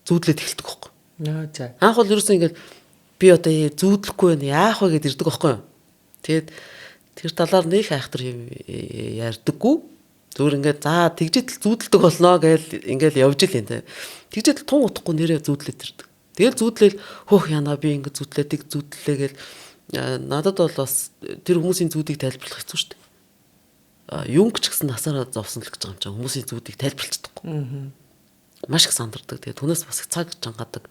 Speaker 2: зүүдлээд эхэлдэг байхгүй.
Speaker 1: Нөө за.
Speaker 2: Анх бол ерөөсөө ингээд би одоо зүүдлэхгүй байна яах вэ гэд ирдэг байхгүй юу. Тэгээд тэр талаар нэг айхтар юм ярьдаггүй. Зүгээр ингээд за тэгжэтэл зүүдэлдэг болноо гээл ингээд явж ил энэ. Тэгжэтэл тун утахгүй нэрээ зүүдлээд ирдэг. Тэгэл зүүдлээл хөөх яана би ингээд зүүдлээ тэг зүүдлээ гээл надад бол бас тэр хүмүүсийн зүүдийг тайлбарлах хэцүү шүү дээ. Юнг ч гэсэн насаараа зовсон л гэж байгаа юм чинь хүмүүсийн зүүдийг тайлбарлаж чадахгүй. Маш их сандардаг. Тэгээд түүнээс бас их цаг чангадаг.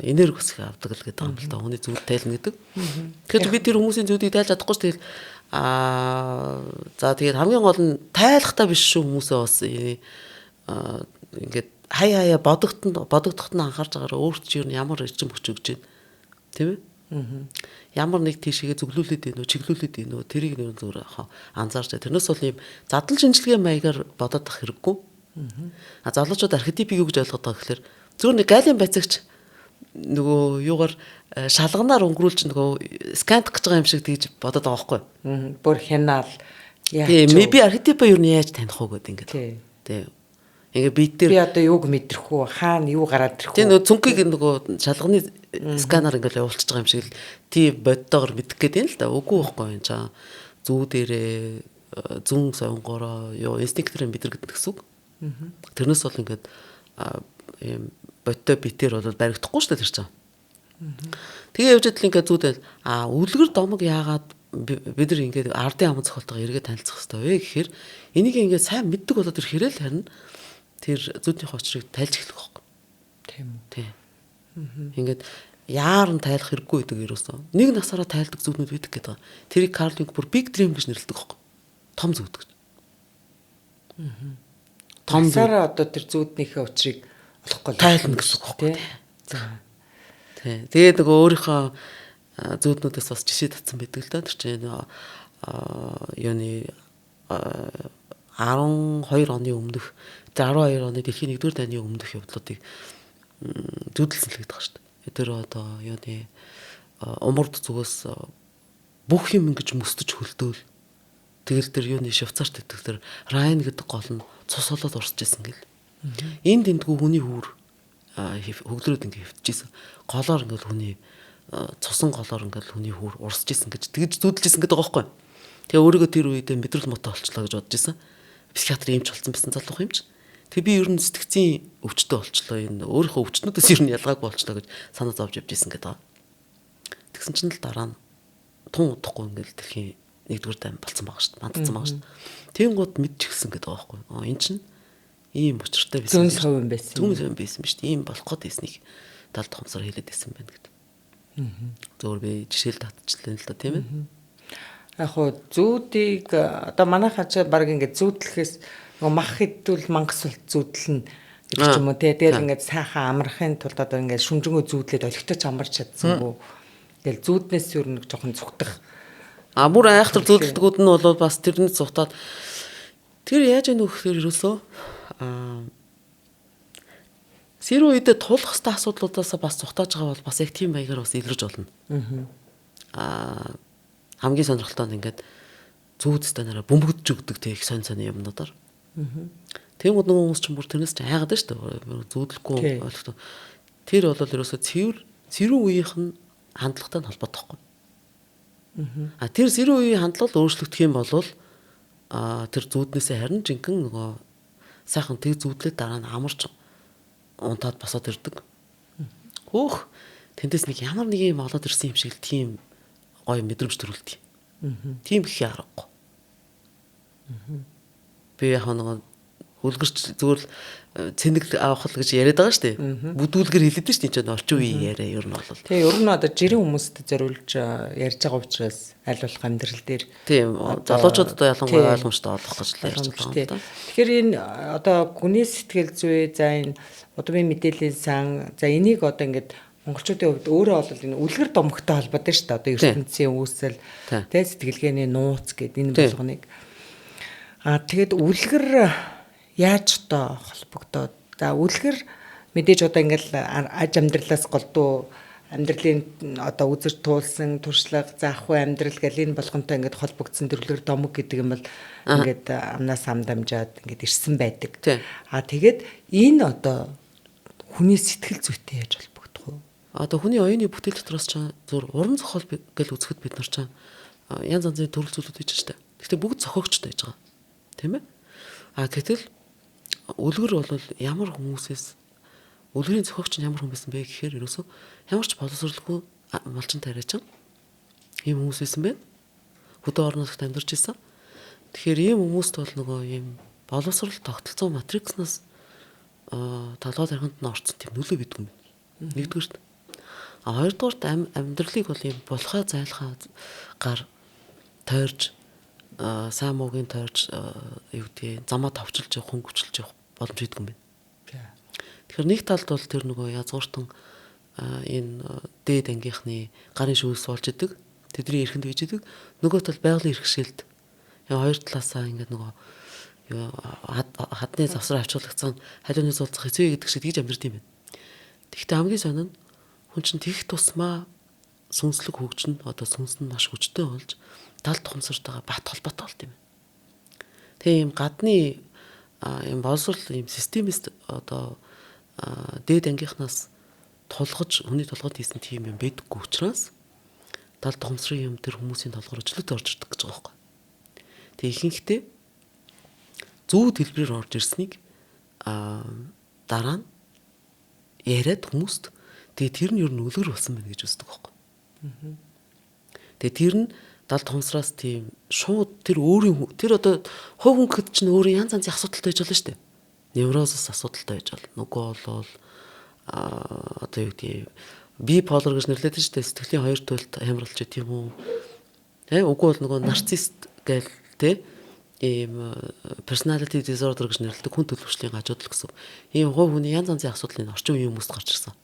Speaker 2: Энерги бас их авдаг л гэдэг юм л да. Хүний зүуд тайлна гэдэг. Тэгэхээр би тэр хүмүүсийн зүудийг тайлж чадахгүй ш. Тэгэл за тэгээд хамгийн гол нь тайлахтаа биш шүү хүмүүсээ бас ингээд хаяа хаяа бодогдоход нь анхаарч байгаараа өөрт чи юу ямар эрчим хүч өгч байна. Тийм ээ? Ямар нэг тийшээгээ зөвлүүлээд байна уу, чиглүүлээд байна уу, тэрийг нэр зүгээр анзаарч. Тэрнээс бол ийм задлал шинжилгээ маягаар бодоод ах хэрэггүй. А залуучууд архетипийг юу гэж ойлгоод байгаа гэхээр зүгээр нэг галийн байцаагч нөгөө юугаар шалганаар өнгөрүүлж нөгөө сканд гэж байгаа юм шиг тэгж бодоод байгаа байхгүй.
Speaker 1: Бүр хянаал
Speaker 2: яаж. Тийм би архетипа юу нь яаж таних уу гэдэг ингээд. Тийм. Ингээ би дээр
Speaker 1: би одоо юуг мэдрэх үү, хаана юу гараад ирэх үү?
Speaker 2: Тийм нөгөө цүнхийг нөгөө шалганы сканаар ингээл явуулчихж байгаа юм шиг л тийм боддоогоор мэдэх гээд юм л да. Үгүй байхгүй юм чаа. Зүү дээрээ зүүн сонгороо юу инстинктээр мэдрэгдэх гэсэн үг. Тэрнээс бол ингээд ийм бодтой битээр бол баригдахгүй шүү дээ тэр чинь. Тэгээ явж идэл ингээд зүүдэл а үлгэр домог яагаад бид нар ингээд ардын аман зохиолтойгоо эргээ танилцах хэрэгтэй вэ гэхээр энийг ингээд сайн мэддэг болоод ирэхээр л харин тэр зүүднийхээ учрыг тайлж эхлэх байхгүй.
Speaker 1: Тийм үү.
Speaker 2: Тийм. Ингээд яаран тайлах хэрэггүй гэдэг ерөөсөө. Нэг насаараа тайлдаг зүүднүүд байдаг гэдэг. Тэрийг Карл Юнг бүр big dream гэж нэрлэдэг байхгүй. Том зүүд гэж.
Speaker 1: Том насаараа одоо тэр зүүднийхээ учрыг олохгүй
Speaker 2: тайлна гэсэн үг байхгүй.
Speaker 1: За.
Speaker 2: Тий. Тэгээд нөгөө өөрийнхөө зүүднүүдээс бас жишээ татсан байдаг л да. Тэр чинь юуны 12 оны өмнөх 12 оны дэлхийн 1-р дайны өмнөх явдлуудыг зүүдлсэн л гэдэг байгаа шүү дээ. Тэр одоо юуны умард зүгээс бүх юм ингэж мөстөж хөлдөөл. Тэгэл тэр юуны Швейцарт гэдэг тэр Райн гэдэг гол нь цус болоод урсж исэн гэл. Энд тэндгүй хүний хүүр хөглөрөөд ингэ хэвтжижсэн. Голоор ингээл хүний цусан голоор ингээл хүний хүүр урсж исэн гэж тэгж зүүдэлж исэн гэдэг байгаа байхгүй. Тэгээ өөрийгөө тэр үедээ мэдрэл муутай болчлоо гэж бодож исэн. Психиатр эмч болсон байсан залуух эмч. Тэгээ би ер нь сэтгцийн өвчтөй болчлоо. Энэ өөрийнхөө өвчтнүүдээс ер нь ялгаагүй болчлоо гэж санаа зовж явж исэн гэдэг. Тэгсэн чинь л дараа нь тун удахгүй ингээл дэлхийн 1-р дайн болцсон байгаа шүү дээ. Мандацсан байгаа шүү дээ. Тэнгууд мэдчихсэн гэдэг байгаа байхгүй. Аа эн чинь Ийм учиртай байсан.
Speaker 1: Зүүн совин байсан.
Speaker 2: Зүүн совин байсан биш. Ийм болох гээд байсныг дал тухамсар хэлээд байсан байна гэдэг. Зөвөр би жишээл татчихлаа л да, тийм ээ.
Speaker 1: Яг хуу зүүдийг одоо манайхаа ч баг ингээд зүүдлэхээс нөгөө мах хэдвэл мангас султ зүүдлэн гэж ч юм уу те. Тэгэл ингээд сайхан амрахын тулд одоо ингээд шүнжэнгөө зүүдлээд олигтой ч амарч чадсангүй. Тэгэл зүүднээс юу нэг жоохон зүгтэх.
Speaker 2: А бүр айхтар зүүдлдгүүд нь бол бас тэрний зүгтаад тэр яаж яах вэ гэхээр ерөөсөө сэрүү үедээ тулах хэвээр асуудлуудаас бас зүгтааж байгаа бол бас яг тийм маягаар бас илэрж болно. Хамгийн сонирхолтой нь ингээд зүүдстэй нараа бөмбөгдөж өгдөг те их сонь сонь юмнуудаар. Тэгмүүд нөгөө хүмүүс чинь бүр тэрнээс ч айгаад шүү дээ. Зүүдлэхгүй ойлгох. Тэр бол ерөөсөө цэвэр сэрүүн үеийнх нь хандлагатай нь холбоотой байхгүй. А тэр сэрүүн үеийн хандлага өөрчлөгдөх юм бол тэр зүүднээсээ харин жинхэнэ нөгөө сайхан тэг зүүдлээ дараа нь амарч унтаад босоод ирдэг. Хөөх тэндээс нэг ямар нэг юм олоод ирсэн юм шиг л тийм гоё мэдрэмж төрүүлдэг. Тийм их аргагүй. Би яг нөгөө үлгэрч зүгээр л цэнэг авах л гэж яриад байгаа шүү дээ. Бүдүүлгэр хэлээд шүү дээ. Энэ чинь орчин үеийн яриа ер нь бол.
Speaker 1: Тэгээ ер нь одоо жирийн хүмүүст зориулж ярьж байгаа учраас аль болох амьдрал дээр
Speaker 2: тийм залуучууд одоо ялангуяа ойлгомжтой болох гэж л ярьж байгаа юм да.
Speaker 1: Тэгэхээр энэ одоо гүний сэтгэл зүй, за энэ удмын мэдээллийн сан, за энийг одоо ингээд монголчуудын хувьд өөрөө бол энэ үлгэр домогтой холбоотой шүү дээ. Одоо ертөнцийн үүсэл, тэ сэтгэлгээний нууц гэдэг энэ болгоныг. Аа тэгэд үлгэр яаж одоо холбогдоод, за үлгэр мэдээж одоо ингээл аж амьдралаас голдуу амьдралын одоо үзэр туулсан туршлага, заахгүй амьдрал гэл энэ болгонтой ингээд холбогдсон үлгэр домог гэдэг юм бол ингээд амнаас ам дамжаад ингээд ирсэн байдаг. Аа тэгээд энэ одоо хүний сэтгэл зүйтэй яаж холбогдох вэ?
Speaker 2: Одоо хүний оюуны бүтээл дотроос ч зүр уран зохиол гэл үзэхэд бид нар ч янз янзын төрөл зүйлүүд хийж штэ. Гэхдээ бүгд зохиогчтой байж байгаа. Тийм ээ? А гэтэл үлгэр бол ямар хүмүүсээс үлгэрийн зохиогч нь ямар хүн байсан бэ гэхээр ерөөсөө ямар ч боловсролгүй малчин тариачин ийм хүмүүс байсан бэ? Хөдөө орон нутагт амьдарч исэн. Тэгэхээр ийм хүмүүст бол нөгөө ийм боловсрол тогтолцоо матрикснаас толгой тархинд нь орсон тийм нөлөө бидгүй юм байна. Нэгдүгüрт. А хоёрдугаарт амьдралыг бол ийм булхаа зайлхаа гар тойрж сайн муугийн тойрж юу гэдгийг замаа товчилж явах, хөнгөвчлж явах боломж ийдгүй юм байна. Тэгэхээр нэг талд бол тэр нөгөө язгууртан энэ дээд ангийнхны гарын шүүс болж идэг, тэдний эрхэнд бийж идэг. Нөгөө тал байгалийн эрхшээлд хоёр талаасаа ингээд нөгөө хадны завсраа авчруулагдсан халиуны зулцах хэцүү гэдэг шиг тэгж амьдард юм байна. Тэгэхдээ хамгийн сонин нь хүн чинь тэгэх тусмаа сүнслэг хөгжин одоо сүнс нь маш хүчтэй болж дал тухамсартайгаа бат холбоотой болд юм. Тэгээ ийм гадны ийм боловсрол ийм системээс одоо дээд ангийнхнаас тулгаж хүний толгойд хийсэн тийм юм байдаггүй учраас дал тухамсрын юм тэр хүмүүсийн толгоор члөт орж ирдэг гэж байгаа байхгүй. Тэгээ ихэнхдээ зүүд хэлбэрээр орж ирснийг дараа нь яриад хүмүүст тэгээ тэр нь ер нь үлгэр болсон байна гэж үздэг байхгүй. Тэгээ тэр нь дал тухамсраас тийм шууд тэр өөрийн тэр одоо хувь хүн гэхэд чинь өөрийн янз янзын асуудалтай байж болно шүү дээ. Неврозис асуудалтай байж болно. Нүгөө болвол одоо юу гэдгийг биполар гэж нэрлэдэг шүү дээ. Сэтгэлийн хоёр төлөлт хямралч тийм үү. Тэ үгүй бол нөгөө нарцист гээл тэ ийм personality disorder гэж нэрлэдэг хүн төлөвшлийн гажуудал гэсэн. Ийм хувь хүний янз янзын асуудал энэ орчин үеийн хүмүүст гарч ирсэн.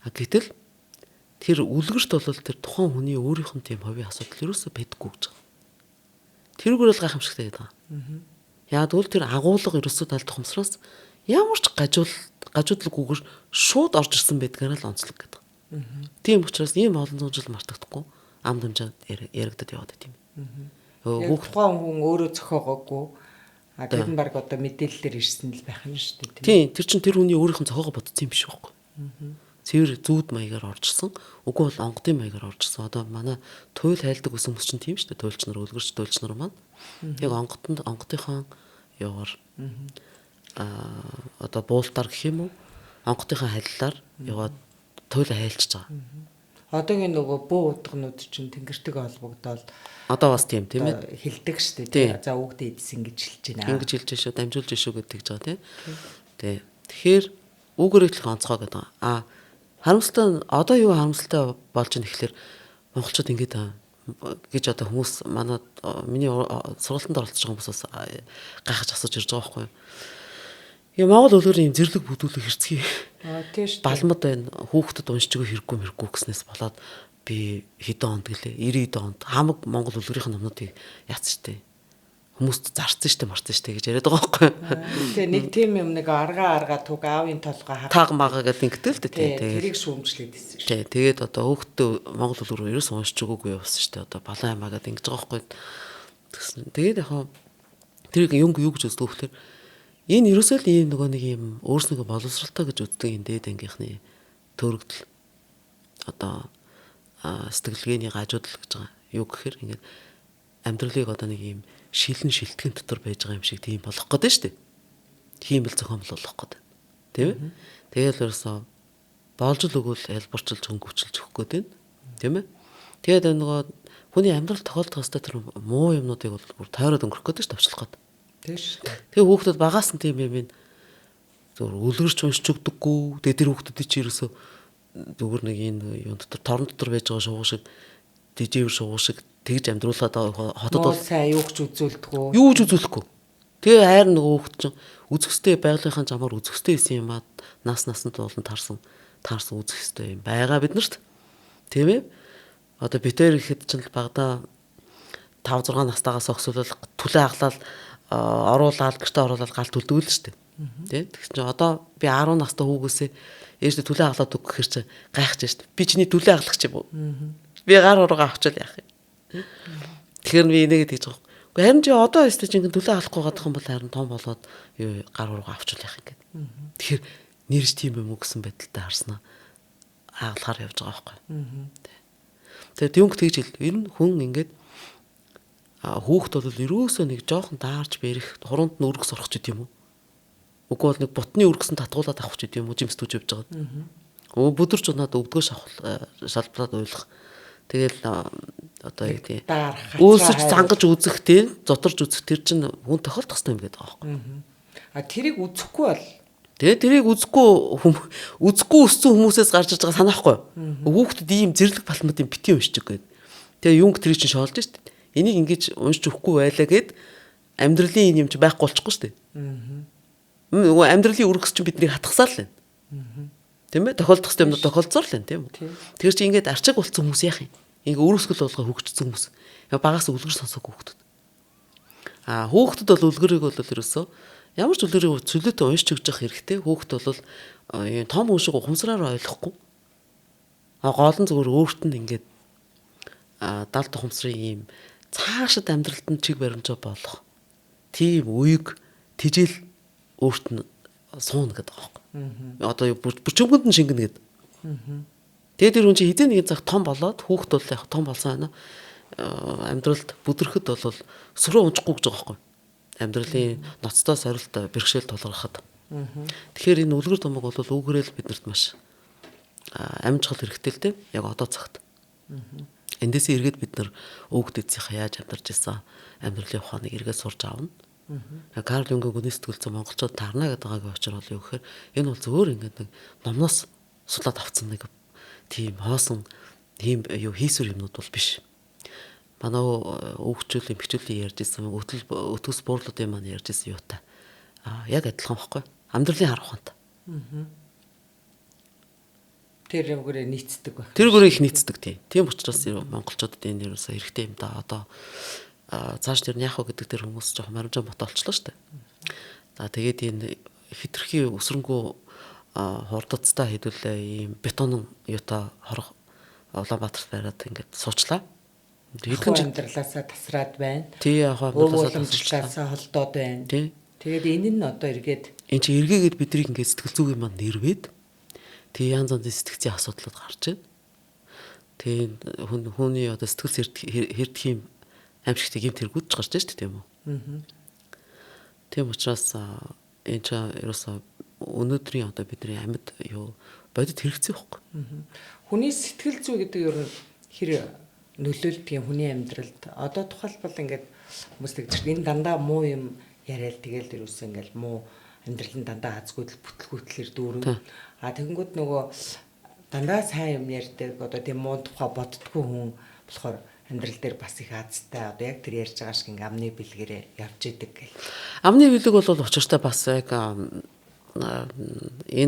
Speaker 2: А гэтэл тэр үлгэрт бол тэр тухайн хүний өөрийнх нь тийм хувийн асуудал ерөөсөө байдаггүй гэж байгаа. Тэрүүгээр бол гайхамшигтай гэдэг байгаа. Яг тэгвэл тэр агуулга ерөөсөө тал тухамсраас ямар ч гажуудалгүйгээр шууд орж ирсэн байдгаар л онцлог гэдэг. Тийм учраас ийм олон зуун жил мартагдахгүй ам дамжаад яригдад яваад байт юм.
Speaker 1: Тухайн хүн өөрөө зохиогоогүй. А тэр нь баг одоо мэдээллээр ирсэн л байх нь шүү дээ.
Speaker 2: Тийм, тэр чинь тэр хүний өөрийнх нь зохиогоо бодсон юм биш байхгүй. Цэвэр зүүд маягаар оржсон. Үгүй бол онгодын маягаар оржсон. Одоо манай туйл хайлдаг гэсэн хүмүүс чинь тийм шүү дээ. Туйлч нар, үлгэрч туйлч нар маань. Яг онгодонд онгодынхоо яваар одоо буултаар гэх юм уу? Онгодынхоо халилаар яваад туйл хайлчж байгаа.
Speaker 1: Одоогийн нөгөө бөө удганууд чинь тэнгэртэйг холбогдоод
Speaker 2: одоо бас тийм тийм ээ
Speaker 1: хилдэг штэ тий. За өвгдөө идсэн гэж хэлж байна.
Speaker 2: Ингэж хэлж шүү, дамжуулж шүү гэдэг гэж байгаа тий. Тий. Тэгэхээр үүгээрээ л онцгой гэдэг. А харамсалтай одоо юу харамсалтай болж байна гэхэлэр монголчууд ингэж гэж одоо хүмүүс манай миний сургалтанд оролцож байгаа хүмүүс бас гайхаж асууж ирж байгаа байхгүй юу. Яа Монгол үлгэр юм зэрлэг бүдүүлэг хэрцгий.
Speaker 1: Аа тийм шүү.
Speaker 2: Балмад байна. Хүүхдэд уншиж өгөх хэрэггүй мэрэггүй гэснээс болоод би хэдэн онд гэлээ 90 онд хамаг Монгол үлгэрийн номнуудыг яатсан штэ. Хүмүүст зарцсан штэ марцсан штэ гэж яриад байгаа байхгүй.
Speaker 1: Тэгээ нэг тийм юм нэг аргаа туг аавын толгой
Speaker 2: тааг мага гэдэг ингэдэг л дээ.
Speaker 1: Тэгээ тэрийг шүүмжлээд ирсэн
Speaker 2: шүү. Тэгээд одоо хүүхдтэй Монгол үлгэр ерөөс уншиж өгөөгүй явсан штэ. Одоо балан ямаа гэдэг ингэж байгаа байхгүй. Тэгсэн. Тэгээд яг тэрийг юм юу гэж үздэг вөхлөр энэ ерөөсөө л ийм нөгөө нэг юм өөрснийгөө боловсралтай гэж үздэг энэ дээд ангийнхны төрөгдөл одоо сэтгэлгээний гажуудал гэж байгаа. Юу гэхээр ингээд амьдралыг одоо нэг ийм шилэн шилтгэн дотор байж байгаа юм шиг тийм болох гээд шүү дээ. Хиймэл зохиомл болох гээд. Тийм ээ? Тэгэл ерөөсөө болж л өгвөл ялбарчилж хөнгөвчлж өгөх гээд байна. Тийм ээ? Тэгээд нөгөө хүний амьдрал тохиолдох ёстой тэр муу юмнуудыг бол бүр тойроод өнгөрөх гээд шүү дээ, товчлох гээд.
Speaker 1: Тийм шүү.
Speaker 2: Тэгээ хүүхдүүд багаас нь тийм юм зөвөр үлгэрч уншиж өгдөггүй. Тэгээ тэр хүүхдүүдийн чи ерөөсөө зүгээр нэг энэ юм дотор торон дотор байж байгаа шувуу шиг дижээвэр шувуу шиг тэгж амьдруулад байгаа хотод
Speaker 1: бол сайн юу ч үзүүлдэггүй.
Speaker 2: Юу ч үзүүлэхгүй. Тэгээ хайр нөгөө хүүхд чинь үзэх ёстой байгалийнхаа замаар үзэх ёстой байсан юм аа нас насанд болон таарсан үзэх ёстой юм байгаа бид нарт. Тийм ээ? Одоо бид тэр ихэд чинь л багадаа 5 6 настайгаас огсуулал түлээ аглал оруулаад гэртээ оруулаад гал түлдэг л шүү дээ. Тэ? Тэгсэн чинь одоо би 10 настай хүүгээсээ ээждээ түлээ аглаад өг гэхэр чинь гайхаж шүү дээ. Би чиний түлээ аглах ч юм уу? Би гар хуруугаа авчвал яах юм? Тэгэхээр би энийгээ тэгж байгаа. Гэхдээ харин чи одоо өстө чинь түлээ аглахгүй гадах юм бол харин том болоод юу гар хуруугаа авчвал яах юм гээд. Тэгэхээр нэрж тийм юм уу гэсэн байдалтай харснаа аглахаар явж байгаа байхгүй. Тэгээд юунг тэгж хэл. Ер нь хүн ингээд хүүхд бол ерөөсөө нэг жоохон даарч бэрэх хуруунд нь өргөс орох ч гэдэм юм уу? Үгүй бол нэг бутны өргөсөн татгуулаад авах ч гэдэм юм уу? Жимс түүж явж байгаа. Өө бүдэрч унаад өвдгөө шалблаад уйлах. Тэгэл одоо юу гэдэг өөсөж зангаж үзэх тийм зотарч үзэх тэр чинь хүн тохиолдох хэрэгтэй юм гэдэг байгаа байхгүй.
Speaker 1: А тэрийг үзэхгүй бол
Speaker 2: тэгээ тэрийг үзэхгүй өссөн хүмүүсээс гарч иж байгаа санаа байхгүй. Хүүхдэд ийм зэрлэг балмад юм бити уншиж гээд. Тэгээ юунг тэрийг чинь шоолж штт. Энийг ингэж уншиж өгөхгүй байлаа гэд амьдралын энэ юм чи байхгүй болчихгүй штт. Нөгөө амьдралын өргөс чинь биднийг хатгасаар л байна. Тийм ээ? Тохиолдох ёстой юмнууд тохиолдсоор л байна, тийм үү? Тэгэхээр чи ингээд арчиг болцсон хүмүүс яах юм? Ингээ өрөсгөл болгоо хөгжсөн хүмүүс. Багаас үлгэр сонсоогүй хүүхдүүд. Аа хүүхдүүд бол үлгэрийг бол ерөөсөө ямар ч үлгэрийг цөлөөтэй уншиж өгч явах хэрэгтэй. Хүүхд бол ийм том хүн шиг ухамсараар ойлгохгүй. А гол нь зүгээр өөрт нь ингээд далд ухамсарын ийм цаашид амьдралд нь чиг баримжаа болох тийм үеиг тэжээл өөрт нь сууна гэдэг байгаа байхгүй. Одоо бүчмгөнд нь шингэнэ гэдэг. Тэгээд тэр хүн чинь хэзээ нэгэн цаг том болоод хүүхд бол яг том болсон байна. Амьдралд бүдрэхэд бол сөрөө унчихгүй гэж байгаа байхгүй. Амьдралын ноцтой сорилт бэрхшээл тулгархад. Тэгэхээр энэ үлгэр домог бол үүгэрэл биднэрт маш амжихал хэрэгтэй л дээ. Яг одоо цагт. Эндээсээ эргээд бид нар өвгд эцсийнхаа яаж амьдарч ирсэн амьдралын ухааныг эргээд сурж авна. Карл Юнгийн гүний сэтгэл зүйн монголчууд таарна гэдэг байгаагийн учир бол юу гэхээр энэ бол зөвөр ингээд нэг номноос судлаад авсан нэг тийм хоосон тийм юу хийсвэр юмнууд бол биш. Манай өвгчүүл эмхчүүлийн ярьж ирсэн өтөл өтгөс буурлуудын маань ярьж ирсэн юутай. Аа яг адилхан байхгүй. Амьдралын хар ухаантай.
Speaker 1: Тэр бүрээ нийцдэг байх.
Speaker 2: Тэр бүрээ их нийцдэг тийм. Тийм учраас монголчуудад энэ ерөөсөө хэрэгтэй юм да. Одоо цааш тэр нь яах вэ гэдэг тэр хүмүүс жоохон марамжаа мот олчлоо шүү дээ. За тэгээд энэ хитрхи өсрөнгөө хурдацтай хэдүүлээ ийм бетон юутай хорох Улаанбаатарт бариад ингээд суучлаа.
Speaker 1: Хэдхэн амьдралаасаа тасраад байна.
Speaker 2: Тий яг
Speaker 1: амьдралаасаа холдоод байна.
Speaker 2: Тий.
Speaker 1: Тэгээд энэ нь одоо эргээд
Speaker 2: энэ чи эргээгээд биднийг ингээд сэтгэл зүгийн маань нэрвэд тий янз янзын сэтгцийн асуудлууд гарч байна. Тий хүний одоо сэтгэл хэрдэх юм аимшигтэй гэмт хэрэгүүд ч гарч байна шүү дээ, тийм үү?
Speaker 1: Аа.
Speaker 2: Тийм учраас энэ ч ерөөсөө өнөөдрийн одоо бидний амьд юу бодит хэрэгцээ байхгүй.
Speaker 1: Хүний сэтгэл зүй гэдэг ер нь хэр нөлөөлдөг юм хүний амьдралд. Одоо тухайлбал ингээд хүмүүс тэгж чинь энэ дандаа муу юм яриад тэгэл ерөөсөө ингээд муу амьдрал нь дандаа азгүйдэл бүтлгүүтлэр дүүрэн. А тэгэнгүүт нөгөө дандаа сайн юм ярьдаг одоо тийм муу тухай боддггүй хүн болохоор амьдрал дээр бас их азтай одоо яг тэр ярьж байгаа шиг ингээ амны бэлгээрээ явж идэг гэл.
Speaker 2: Амны бэлэг бол учиртай бас яг энэ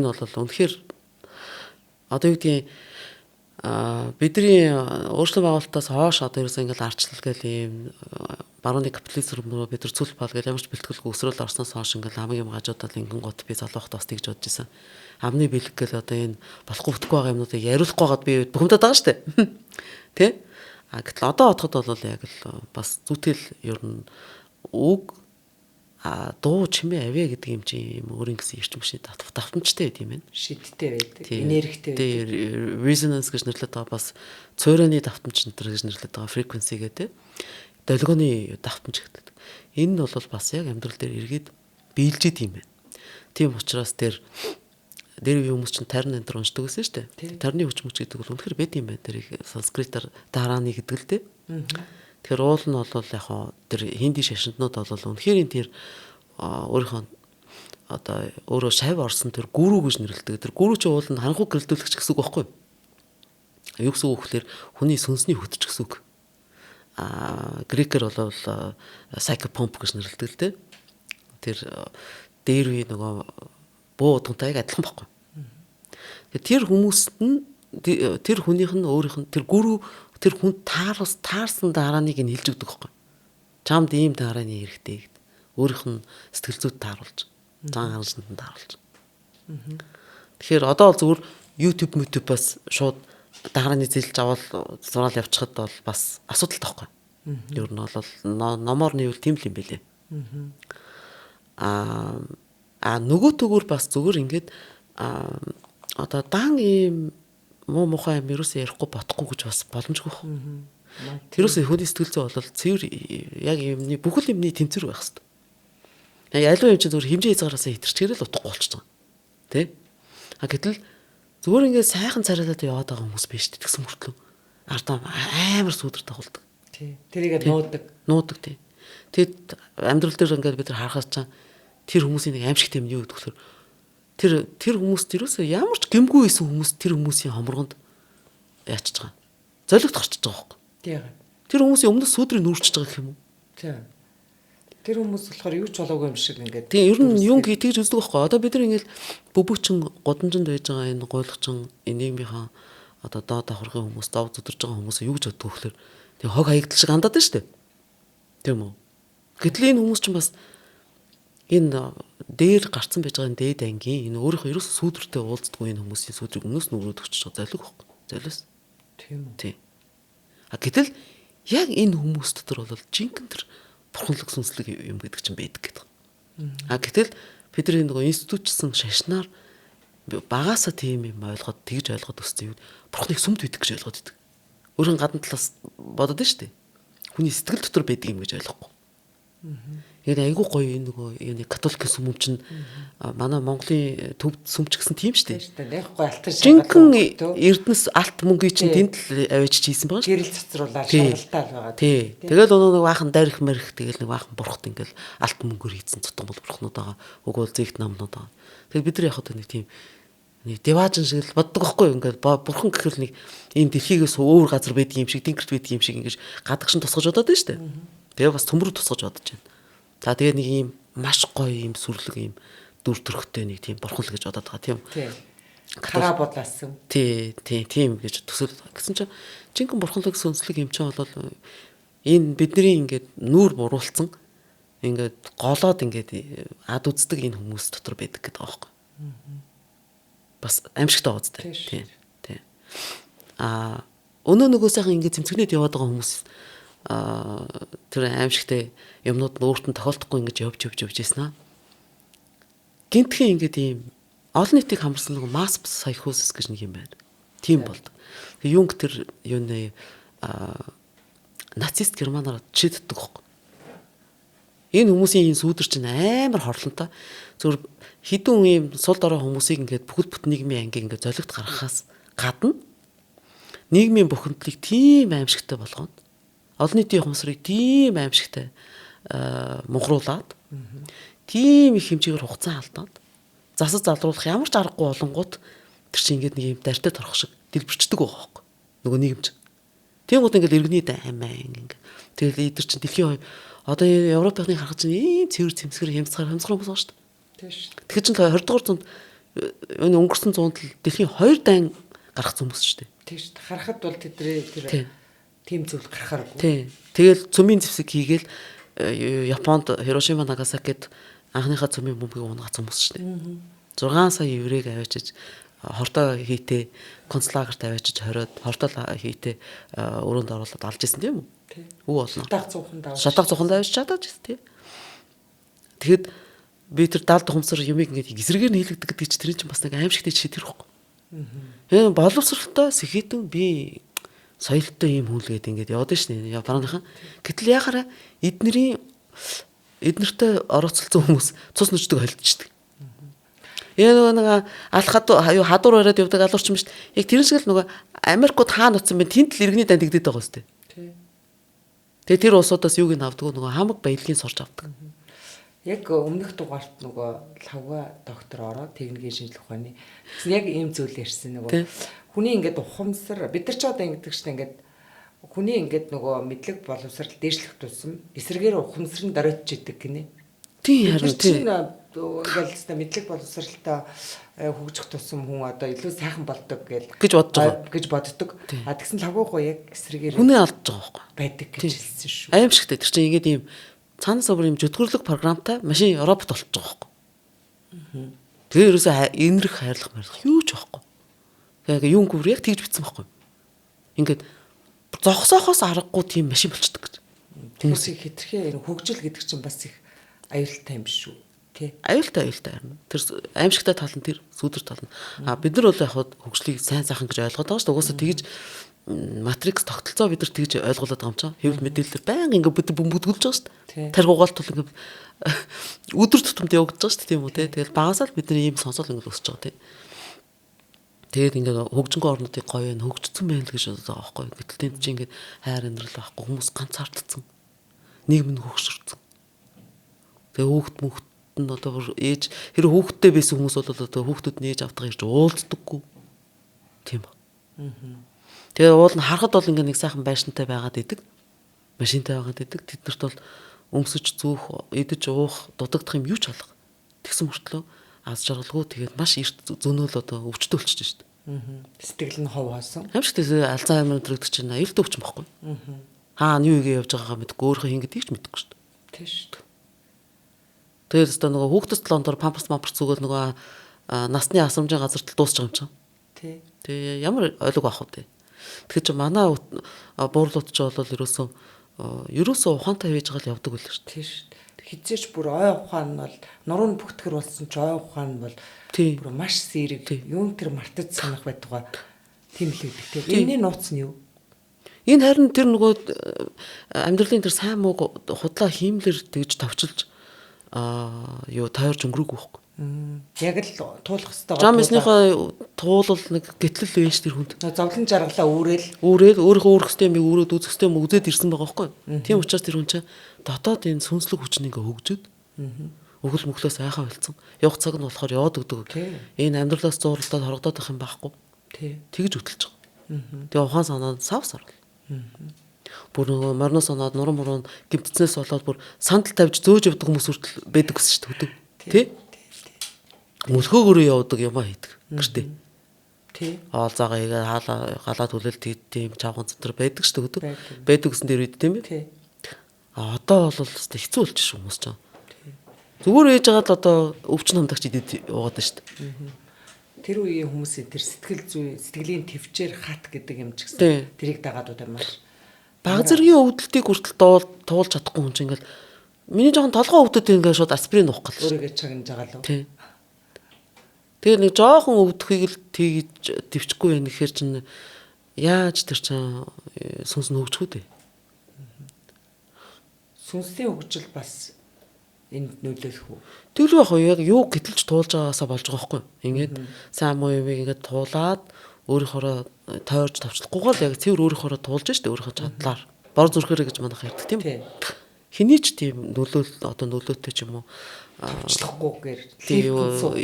Speaker 2: бол үнэхээр одоо юу гэдгийг бидний өөрчлөлт байгуулалтаас хойш одоо ерөөсөө ингээл арчлал гэл ийм барууны капитализм руу бид нар цүл бал гэл ямар ч бэлтгэлгүй өсрөөл орсноос хойш ингээл амаг юм гажуудал ингэн гот би залуухт бас тэгж бодож исэн. Амны бэлэг гэл одоо энэ болохгүй бүтэхгүй байгаа юмнуудыг яриулахгүй байгаад би бухимдаад байгаа шүү дээ. Тэ? А гэтэл одоо бодоход бол яг л бас зүтгэл ер нь үг дуу чимээ авья гэдэг юм чи юм өөрийн гэсэн эрчим хүчний давтамжтай байд юм байна.
Speaker 1: Шидтэй байдаг. Энергитэй
Speaker 2: байдаг. Resonance гэж нэрлэдэг байгаа бас цойрооны давтамж энэ төр гэж нэрлэдэг байгаа frequency гэдэг. Долгионы давтамж гэдэг. Энэ нь бол бас яг амьдрал дээр эргээд биелж идэм юм байна. Тийм учраас тэр дээр үеийн хүмүүс чинь тарин энэ төр уншдаг гэсэн шүү дээ. Тарины хүч мөч гэдэг бол үнэхээр байд юм байна. Тэр санскритаар дарааны гэдэг л дээ. Тэгэхээр уул нь бол яг хоо тэр хинди шашинтнууд бол үнэхээр тэр өөрийнхөө одоо өөрөө шав орсон тэр гүрүү гэж нэрлэдэг. Тэр гүрүү чи уул нь харанхуй гэрэлтүүлэгч гэсэн үг байхгүй юу? Юу гэсэн үг вөхлөөр хүний сүнсний хөтч гэсэн үг. Грекээр бол psychopomp гэж нэрлэдэг л дээ. Тэр дээр үе нөгөө буу удгантай яг адилхан байхгүй. Тэр хүмүүст нь тэр хүнийх нь өөрийнх нь тэр гүрүү тэр хүн таарсан дарааныг нь хэлж өгдөг байхгүй. Чамд ийм дарааны хэрэгтэй гэд. Өөрийнх нь сэтгэл зүйд тааруулж, зан хараншинд нь тааруулж. Тэгэхээр одоо бол зүгээр YouTube YouTube-аас шууд дарааны зэлж аваад зураал явчихад бол бас асуудал таахгүй. Ер нь бол номоор нийвэл тийм л юм бэлээ. Аа нөгөө төгөр бас зүгээр ингээд одоо дан ийм муу мухай юм ерөөсөө ярихгүй бодохгүй гэж бас боломжгүй. Тэрөөсөө хүний сэтгэл зүй бол цэвэр яг юмны бүхэл юмны тэнцвэр байх хэвээр. Яг аливаа юм чинь зүгээр хэмжээ хязгаараасаа хэтэрчгээр л утгагүй болчихж байгаа. Тэ? А гэтэл зүгээр ингээд сайхан царайлаад яваад байгаа хүмүүс биш тэгсэн мөртлөө ардаа амар сүудэр дагуулдаг.
Speaker 1: Тий. Тэрийгээ нуудаг.
Speaker 2: Нуудаг тий. Тэгэд амьдрал дээр ингээд бид нар харахаас чам тэр хүмүүсийн нэг аимшигт юм юу гэдэг вөхлөр тэр хүмүүс тэрөөсөө ямар ч гэмгүй байсан хүмүүс тэр хүмүүсийн хомрогонд яачиж байгаа. Золигт гарчиж байгаа байхгүй.
Speaker 1: Тийм.
Speaker 2: Тэр хүмүүсийн өмнөөс сүудрийг нүүрчиж байгаа гэх юм уу?
Speaker 1: Тийм. Тэр хүмүүс болохоор юу ч болоогүй юм шиг ингээд.
Speaker 2: Тийм, ер нь юм тэгж үздэг байхгүй. Одоо бид нар ингээд бөбөгчин гудамжинд байж байгаа энэ гуйлгачин энэ нийгмийнхаа одоо доод давхаргын хүмүүс, дов зүдэрж байгаа хүмүүс юу гэж боддог вөхлөр тийм хог хаягдал шиг андаад байна шүү дээ. Тийм үү? Гэтэл энэ хүмүүс чинь бас энэ дээр гарцсан байж байгаа энэ дээд ангийн энэ өөрийнхөө ерөөс сүүдэртэй уулздаггүй энэ хүмүүсийн сүүдрийг өмнөөс нүрээд өчөж байгаа золиг байхгүй. Золиос.
Speaker 1: Тийм үү.
Speaker 2: Тийм. А гэтэл яг энэ хүмүүс дотор бол жинхэнэ тэр бурханлаг сүнслэг юм гэдэг чинь байдаг гэдэг. А гэтэл бидний нөгөө институтчсан шашнаар багаасаа тийм юм ойлгоод тэгж ойлгоод өссөн юм. Бурхныг сүмд байдаг гэж ойлгоод идэг. Өөрийн гадна талаас бодод нь шүү дээ. Хүний сэтгэл дотор байдаг юм гэж ойлгохгүй. Тэгээд айгүй гоё энэ нөгөө юуны католикийн сүм чинь манай Монголын төв сүмч гэсэн тийм шүү
Speaker 1: дээ. Яг гоё алтан
Speaker 2: шаргал. Жинхэнэ Эрдэнэс алт мөнгийг чинь тэнд л авчиж хийсэн байгаа
Speaker 1: шүү. Гэрэл цацруулаад шаргалтай л байгаа.
Speaker 2: Тий. Тэгэл нөгөө нэг баахан дарих марих тэгэл нэг баахан бурхт ингээл алт мөнгөөр хийсэн цутгамбал бурхнууд байгаа. Уг бол зэгт намнууд байгаа. Тэгээд бид нар яг одоо нэг тийм нэг деважин шиг л боддог байхгүй юу? Ингээл бурхан гэхэл нэг ийм дэлхийгээс өөр газар байдаг юм шиг, тэнгэрт байдаг юм шиг ингэж гадагшин тусгаж бодоод байна шүү дээ. Тэгээ бас төмрөө тусгаж бодож байна. За тэгээ нэг ийм маш гоё ийм сүрлэг ийм дүр төрхтэй нэг тийм бурхан л гэж бодоод байгаа тийм.
Speaker 1: Тий. Хараа бодлаасан.
Speaker 2: Тий, тий, тийм гэж төсөөл гэсэн чинь жинхэнэ бурханлаг сүнслэг юм чинь бол энэ бидний ингээд нүүр буруулсан ингээд голоод ингээд ад үздэг энэ хүмүүс дотор байдаг гэдэг байгаа байхгүй. Бас аимшигтай байгаа зү. Тий. Тий. А өнөө нөгөө сайхан ингээд зэмцгнээд яваад байгаа хүмүүс тэр аимшигтэй юмнууд нь өөрт нь тохиолдохгүй ингэж явж явж явж яснаа. Гинтхэн ингээд ийм олон нийтийг хамарсан нэг масс психозис гэж нэг юм байна. Тийм болд. Тэг Юнг тэр юуны нацист германаар жишээддэг байхгүй. Энэ хүмүүсийн энэ сүүдэр чинь амар хорлонтой. Зүгээр хідэн хүн ийм сул дорой хүмүүсийг ингээд бүхэл бүтэн нийгмийн ангийг ингээд золигт гаргахаас гадна нийгмийн бухимдлыг тийм аимшигтай болгоно. Олон нийтийн ухамсарыг тийм аимшигтай мунхруулад тийм их хэмжээгээр хугацаа алдаад засаж залруулах ямар ч аргагүй болонгууд тэр чинь ингээд нэг юм дарьтай торох шиг дэлбэрчдэг байгаа хөөхгүй. Нөгөө нийгэмч. Тэнгууд ингээд иргэний даймаа ингээд. Тэгэл эдгээр чинь дэлхийн одоо Европынхны харахад чинь ийм цэвэр цэмсгэр хямцгаар хямцгар хүмүүс байгаа шүү дээ.
Speaker 1: Тийм шүү.
Speaker 2: Тэгэхээр чинь 20 дугаар зуунд энэ өнгөрсөн зуунд л дэлхийн 2 дайн гарах хүмүүс шүү дээ.
Speaker 1: Тийм шүү. Харахад бол тэдний тэр тийм зүйл гарахааргүй.
Speaker 2: Тийм. Тэгэл цөмийн зэвсэг хийгээл Японд Хирошима Нагасакид анхныхаа цөмийн бөмбөгийг унгаасан хүмүүс шүү дээ. 6 сая еврейг аваачиж хортой хийтээ концлагерт аваачиж хориод хортой хийтээ өрөөнд оруулаад алж исэн тийм үү? Үг олноо.
Speaker 1: Шатаах цуухан давж.
Speaker 2: Шатаах цуухан давж чадаж исэн тийм. Тэгэхэд би тэр даалд ухамсар юмыг ингээд эсрэгээр нь хийлэгдэг гэдэг чинь тэр чинь бас нэг аимшигтэй жишээ тэр ихгүй. Энэ боловсралтай сэхэтэн би соёлтой юм хүн л гээд ингээд яваад шнэ Японыхан. Гэтэл яхаараа эднэрийн эднэртэй орооцолцсон хүмүүс цус нүчдэг холдчихдаг. Энэ нөгөө нэг алх хадуу хадуур бариад явдаг алуурч юм шүү дээ. Яг тэр шиг л нөгөө Америкууд хаана утсан бэ? Тэнд л иргэний данд дэгдээд байгаа үстэй. Тэгээ тэр улсуудаас юуг нь авдаг нөгөө хамаг баялагийг сурч авдаг.
Speaker 1: Яг өмнөх дугаарт нөгөө лавга доктор ороод техникийн шинжилгээ ухааны тэгсэн яг ийм зүйл ярьсан нөгөө хүний ингээд ухамсар бид нар ч одоо ингэдэг шнэ ингээд хүний ингээд нөгөө мэдлэг боловсрал дээшлэх тусам эсрэгээр ухамсар нь доройтч идэг гинэ.
Speaker 2: Тийм харин тийм.
Speaker 1: Ингээл хэвээ мэдлэг боловсралтай хөгжих тусам хүн одоо илүү сайхан болдог гэл
Speaker 2: гэж бодож байгаа.
Speaker 1: Гэж боддог. А тэгсэн лавгуугаа яг эсрэгээр
Speaker 2: хүнээ алдаж байгаа байхгүй
Speaker 1: байдаг гэж хэлсэн шүү.
Speaker 2: Аимшигтай. Тэр чинь ингээд ийм цаанаас бүр ийм жүтгэрлэг програмтай машин робот болчихж байгаа байхгүй. Тэгээ ерөөсөө инрэх хайрлах марлах юу ч байхгүй. Тэгээ юун гүр яг тэгж битсэн байхгүй. Ингээд зогсоохоос аргагүй тийм машин болчдөг гэж.
Speaker 1: Хүмүүсийг хитрхээ энэ хөгжил гэдэг чинь бас их аюултай юм шүү. Тий.
Speaker 2: Аюултай харин. Тэр аимшигтай тал нь тэр сүүдэр тал нь. А бид нар бол яг хөгжлийг сайн сайхан гэж ойлгоод байгаа шүү дээ. Угаасаа тэгж матрикс тогтолцоо бид нар тэгж ойлгуулад байгаа юм чинь. Хэвлэл мэдээлэлээр байнга ингээ бид бөмбөдгүүлж байгаа шүү дээ. Тарих угаалт бол ингээ өдөр тутамд явагдаж байгаа шүү дээ, тийм үү те. Тэгэл багасаа л бид нар ийм сонсол ингээ өсөж байгаа те. Тэгээд ингээ хөгжингөө орнуудыг гоё юм хөгжсөн байх л гэж бодож байгаа байхгүй. Гэтэл тэнд чинь ингээ хайр амьдрал байхгүй, хүмүүс ганцаардсан. Нийгэм нь хөгшөрцөн. Тэгээ хүүхд мөхт нь одоо бүр ээж хэрэг хүүхэдтэй байсан хүмүүс бол одоо хүүхдүүд нь ээж автгаа ирж уулздаггүй. Тийм ба. Тэгээ уул нь харахад бол ингээ нэг сайхан байшинтай байгаад идэг. Машинтай байгаад идэг. Тэднэрт бол өмсөж зүүх, идэж уух, дутагдах юм юу ч алга. Тэгсэн мөртлөө аз жаргалгүй тэгээд маш эрт зөнөөл одоо өвчтөй болчихж шít.
Speaker 1: Сэтгэл нь хов хоосон.
Speaker 2: Аимшигтэй Альцгеймер гэдэг чинь аюултай өвчин байхгүй. Хаана юу хийгээ явж байгаагаа мэдэхгүй, өөрийнхөө хин гэдгийг ч мэдэхгүй шít.
Speaker 1: Тийм шít.
Speaker 2: Тэгээд өстө нөгөө хүүхдээс 7 дор памперс зүгэл нөгөө насны асрамжийн газарт л дуусчих юм чинь.
Speaker 1: Тий.
Speaker 2: Тэгээ ямар ойлог авах вэ? Тэгэхээр чи манай буурлууд ч бол ерөөсөө ухаантай хийж байгаа л явдаг үл шүү дээ.
Speaker 1: Тийм шүү. Хизээч бүр ой ухаан нь бол нуруу нь бүхтгэр болсон ч ой ухаан нь бол бүр маш сэрэг юм тэр мартаж санах байтугай тийм л гэдэг тийм. Энэний нууц нь юу?
Speaker 2: Энэ харин тэр нөгөө амьдралын тэр сайн мууг худлаа хиймлэр тэгж товчилж юу тойрж өнгөрөөгүй байхгүй.
Speaker 1: Яг л туулах хэвээр.
Speaker 2: Жамсныхаа туулал нэг гэтлэл байж тэр хүнд.
Speaker 1: Зовлон жаргалаа
Speaker 2: үүрээл өөрийнхөө үүрэх ёстой юмыг үүрээд үзэх ёстой юм үзээд ирсэн байгаа байхгүй. Тийм учраас тэр хүн чинь дотоод энэ сүнслэг хүч нь ингээ хөгжөөд өгөл мөглөөс айхаа болцсон. Явах цаг нь болохоор яваад өгдөг. Энэ амьдралаас зууралдаад хорогдоод байх юм байхгүй. Тэгж хөтөлж байгаа. Тэгээ ухаан санаа сав сарвал. Бүр нөгөө морноос оноод нуран муруу гимтцнээс болоод бүр сандал тавьж зөөж явдаг хүмүүс хүртэл байдаг гэсэн шүү дээ. Тэ? Мөлхөөгөөрөө явдаг юмаа хийдэг гэртээ.
Speaker 1: Тий.
Speaker 2: Хоол заагаа хийгээд хаалаа галаа түлэл тийм чавган центр байдаг шүү дээ. Байдаг гэсэн дээр үед тийм ээ.
Speaker 1: Тий.
Speaker 2: А одоо бол хэвээ хэцүү болчих шүү хүмүүс ч. Зүгээр ээж байгаа л одоо өвчин хамтагч идэд яваад байна шүү дээ.
Speaker 1: Тэр үеийн хүмүүсийн тэр сэтгэл зүй, сэтгэлийн төвчээр хат гэдэг юм ч гэсэн тэрийг дагаад удаа маш
Speaker 2: баг зэргийн өвдөлтийг хүртэл туулж чадахгүй хүн чинь ингээл миний жоохон толгой өвдөд ингээд шууд аспирин уух гал.
Speaker 1: Өөрийгөө чагнаж байгаа л.
Speaker 2: Тий. Тэгээ нэг жоохон өвдөхийг л тэгж төвчгүй байх гэхээр чинь яаж тэр чинь сүнс нь хөгжих үү?
Speaker 1: Сүнсний хөгжил бас энд нөлөөлөх үү?
Speaker 2: Тэглүү яг яг юу гэтэлж туулж байгаагаасаа болж байгаа байхгүй. Ингээд сайн муу юмыг ингээд туулаад өөрийнхоороо тойрж товчлохгүйгээр л яг цэвэр өөрийнхоороо туулж штэ өөрийнхөө чадлаар. Бор зүрхээрээ гэж манайх ярьдаг тийм үү? Хэний ч тийм нөлөөл одоо нөлөөтэй ч юм уу
Speaker 1: товчлохгүйгээр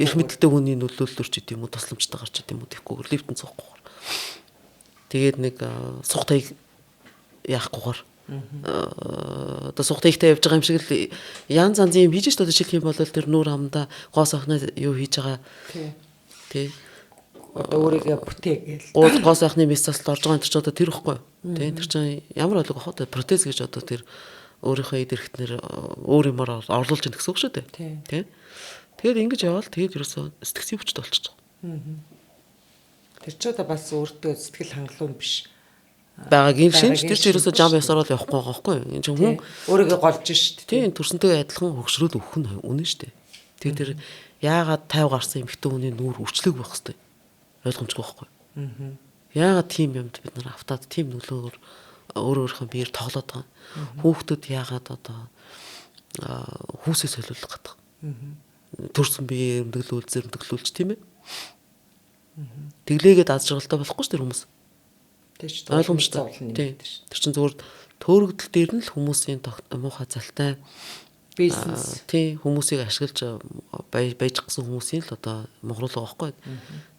Speaker 2: эрх мэдэлтэй хүний нөлөөллөөр ч гэдэм үү тусламжтайгаар ч гэдэм үү тэгхгүйгээр лифтэн цуухгүй. Тэгээд нэг сух таяг яахгүйгээр одоо сух таягтай явж байгаа юм шиг л янз янзын юм хийж штэ одоо жишээлх юм бол тэр нүүр хамдаа гоо сохноо юу хийж байгаа. Тий.
Speaker 1: Одоо өөрийгөө бүтээгээл.
Speaker 2: Гоо сайхны мэс заслалд орж байгаа энэ ч одоо тэр ихгүй. Тий. Тэр чинь ямар ойлго ах вэ? Протез гэж одоо тэр өөрийнхөө эд эрхтнэр өөр юмар орлуулж ийн гэсэн үг шүү дээ. Тий. Тэгээд ингэж явбал тэгээд ерөөсөө сэтгцийн хүчтэй болчихж
Speaker 1: байгаа. Тэр ч одоо бас өөртөө сэтгэл хангалуун биш
Speaker 2: байгаагийн шинж тэр ч ерөөсөө жам ясаар л явахгүй байгаа байхгүй юу? Энэ чинь хүн
Speaker 1: өөрийгөө голж шít.
Speaker 2: Тийм, төрсөнтэйгээ адилхан хөгшрөл өгөх нь үнэн шүү дээ. Тэгээд тэр яагаад 50 гарсан эмэгтэй хүний нүүр үрчлэг байх хэвтэй ойлгомжгүй байхгүй юу? Яагаад тийм юмд бид нар автаад тийм нөлөөгөөр өөр өөрийнхөө биеэр тоглоод байгаа. Хүүхдүүд яагаад одоо хүүсээ солиулах гэдэг. Төрсөн биеэр эмдэглүүл, зэрэмдэглүүлж тийм ээ. Тэглээгээд аз жаргалтай болохгүй шүү дээ хүмүүс.
Speaker 1: Тийм шүү.
Speaker 2: Ойлгомжтой. Тийм. Тэр чинь зүгээр төөрөгдөл дээр нь л хүмүүсийн муухай залтай
Speaker 1: бизнес.
Speaker 2: Тийм, хүмүүсийг ашиглаж байж гсэн хүмүүсийн л одоо мохруулга байхгүй.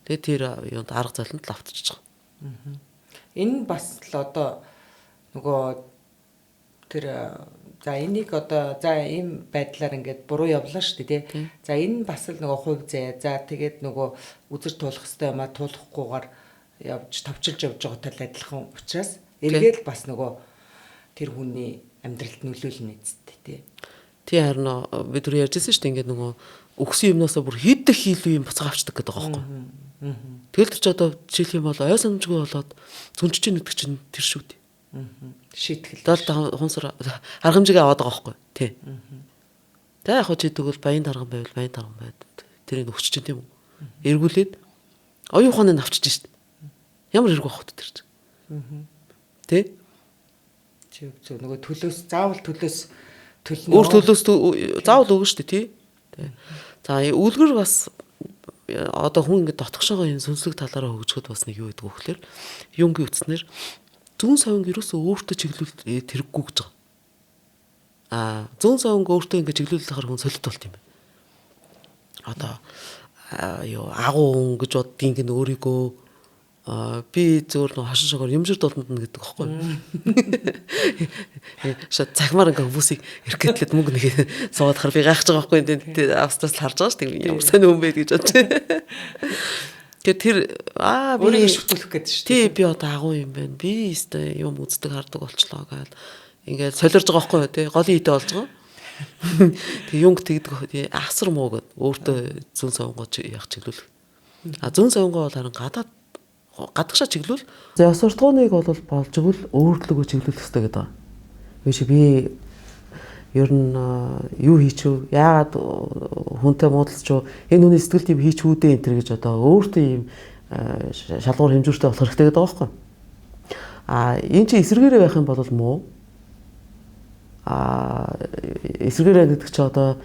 Speaker 2: Тэгээд тэр юунд арга заланд л автчихж
Speaker 1: байгаа. Энэ бас л одоо нөгөө тэр за энийг одоо за ийм байдлаар ингээд буруу явлаа шүү дээ тий. За энэ бас л нөгөө хувь заяа. За тэгээд нөгөө үзэр туулах хэвээр юмаа туулахгүйгээр явж товчилж явж байгаатай л адилхан учраас эргээл бас нөгөө тэр хүний амьдралд нөлөөлнө эцэст тий.
Speaker 2: Тий, харин бид түр ярьжсэн шүү дээ ингээд нөгөө өгсөн юмнасаа бүр хідэх хийлүү юм буцаа авчдаг гэдэг байгаа байхгүй. Тэгэл тэр чи одоо жишээлх юм бол ой санамжгүй болоод зүнжиж гин гэдэг чинь тэр шүү дээ.
Speaker 1: Шийтгэл.
Speaker 2: 75 хунсар арга хэмжээгээ аваад байгаа байхгүй. Тий. Тэ яг чи тэгвэл баян тарган байвал баян тарган байд. Тэрийг өгч чинь тийм үү? Эргүүлээд оюун ухааныг авчиж шít. Ямар хэрэг байх вэ тэр чинь? Тэ?
Speaker 1: Чи зөв нөгөө төлөөс заавал төлөөс төлнө.
Speaker 2: Өөр төлөөс заавал өгнө шүү дээ тий. Тэ. За үлгэр бас одоо хүн ингэ дотгошоогоо энэ сүнслэг талаараа хөгжөхөд бас нэг юу гэдэг вэ гэхээр юунгийн үтснэр зүүн совинг ерөөсөө өөртөө чиглүүл тэрэггүй гэж байгаа. Аа зүүн совинг өөртөө ингэ чиглүүлэхээр хүн солид болт юм байна. Одоо юу агуу хүн гэж боддгийн гин өөрийгөө би зөвөр нөө хошин шогоор юмжир дулманд гэдэг байхгүй юу? Шат цахимаар ингээ хүмүүсийг эргэтлээд мөнгө нэг суугаад хар би гайхаж байгаа байхгүй юу? Австраас л харж байгаа шүү дээ. Ямар сони хүн бэ гэж бодож. Тэгэхээр тэр би
Speaker 1: өөрийгөө шүтүүлэх гэдэг шүү дээ.
Speaker 2: Тий, би одоо агуу юм байна. Би өстой юм үздэг хардаг болчлоо гээл ингээд солиорж байгаа байхгүй юу? Тий, голын хитэ болж байгаа. Тэг юнг тэгдэг асар муу гэд өөртөө зүүн сонгоо яах чиглүүл. А зүүн сонгоо бол харин гадаад гадагшаа чиглүүл. За ёс суртахууныг бол болж игэл өөрлөгөө чиглүүлэх хэрэгтэй гэдэг байгаа. Биш би ер нь юу хийчихв? Яагаад хүнтэй муудалцчих вэ? Энэ хүний сэтгэлд юм хийчихв үү энэ төр гэж одоо өөртөө ийм шалгуур хэмжүүртэй болох хэрэгтэй гэдэг байгаа байхгүй. А энэ чи эсрэгээрээ байх юм бол муу. А эсрэгээрээ гэдэг чи одоо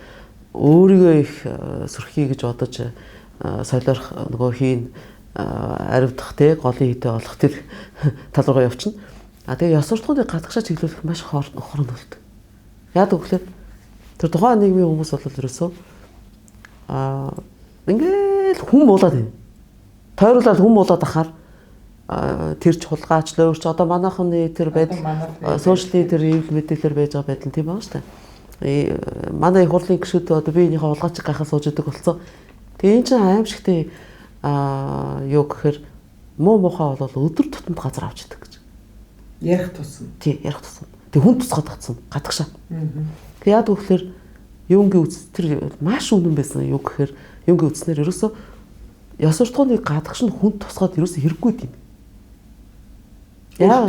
Speaker 2: өөрийгөө их сөрхий гэж бодож солиорох нөгөө хийн аривдах те голын хитэ болох тэр тал руугаа явчихна. А тэгээ ёс суртахууныг гадагшаа чиглүүлэх маш хорон нөлт. Яадаг вэ гэхээр тэр тухайн нийгмийн хүмүүс бол ерөөсөө ингээл хүн буулаад байна. Тойруулаад хүн буулаад ахаар тэр ч хулгайч лөөрч одоо манайхны тэр байдал сошиалын тэр хэвлэл мэдээлэлээр байж байгаа байдал тийм байгаа шүү дээ. Манай их хурлын гишүүд одоо би энийхээ хулгайч гайхаа сууж идэг болсон. Тэгээ эн чинь аимшигтэй юу гэхээр муу муухай бол өдөр тутамд газар авч идэг гэж.
Speaker 1: Ярих тусам.
Speaker 2: Тий, ярих тусам. Тэг хүн тусгаад татсан гадагшаа. Тэг яадаг вэ гэхээр юунгийн үз тэр маш үнэн байсан юу гэхээр юунгийн үзнээр ерөөсөө ёс суртахууныг гадагш нь хүн тусгаад ерөөсөө хэрэггүй тийм. Яа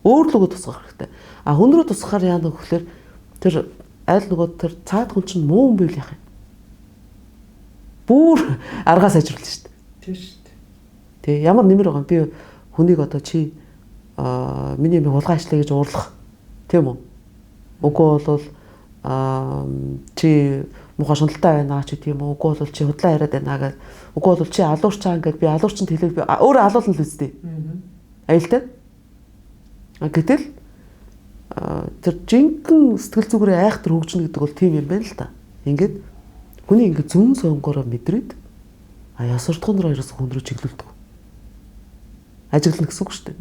Speaker 2: өөр лүгөө тусгах хэрэгтэй. А хүн рүү тусгахаар яана гэхээр тэр аль нөгөө тэр цаад хүн чинь муу юм байл яах юм. Бүр аргаа сайжруулна шүү дээ.
Speaker 1: Тийм шүү дээ.
Speaker 2: Тэг ямар нэмэр байгаа юм би хүнийг одоо чи миний юм хулгай ажиллая гэж уурлах тийм үү? Үгүй бол Чи муухай шуналтай байна ч гэдэг юм уу? Үгүй бол чи худлаа яриад байна гэл. Үгүй бол чи алуурчаа ингээд би алуурчанд хэлээд би өөрөө алуулна л үстэй. Аюултай. Гэтэл тэр жинхэнэ сэтгэл зүгээрээ айхтар хөгжинэ гэдэг бол тийм юм байна л та. Ингээд хүний ингээд зүүн сонгороо мэдрээд ёс суртахуун руу ерөөс хүн рүү чиглүүлдэг. Ажиглана гэсэн үг шүү дээ.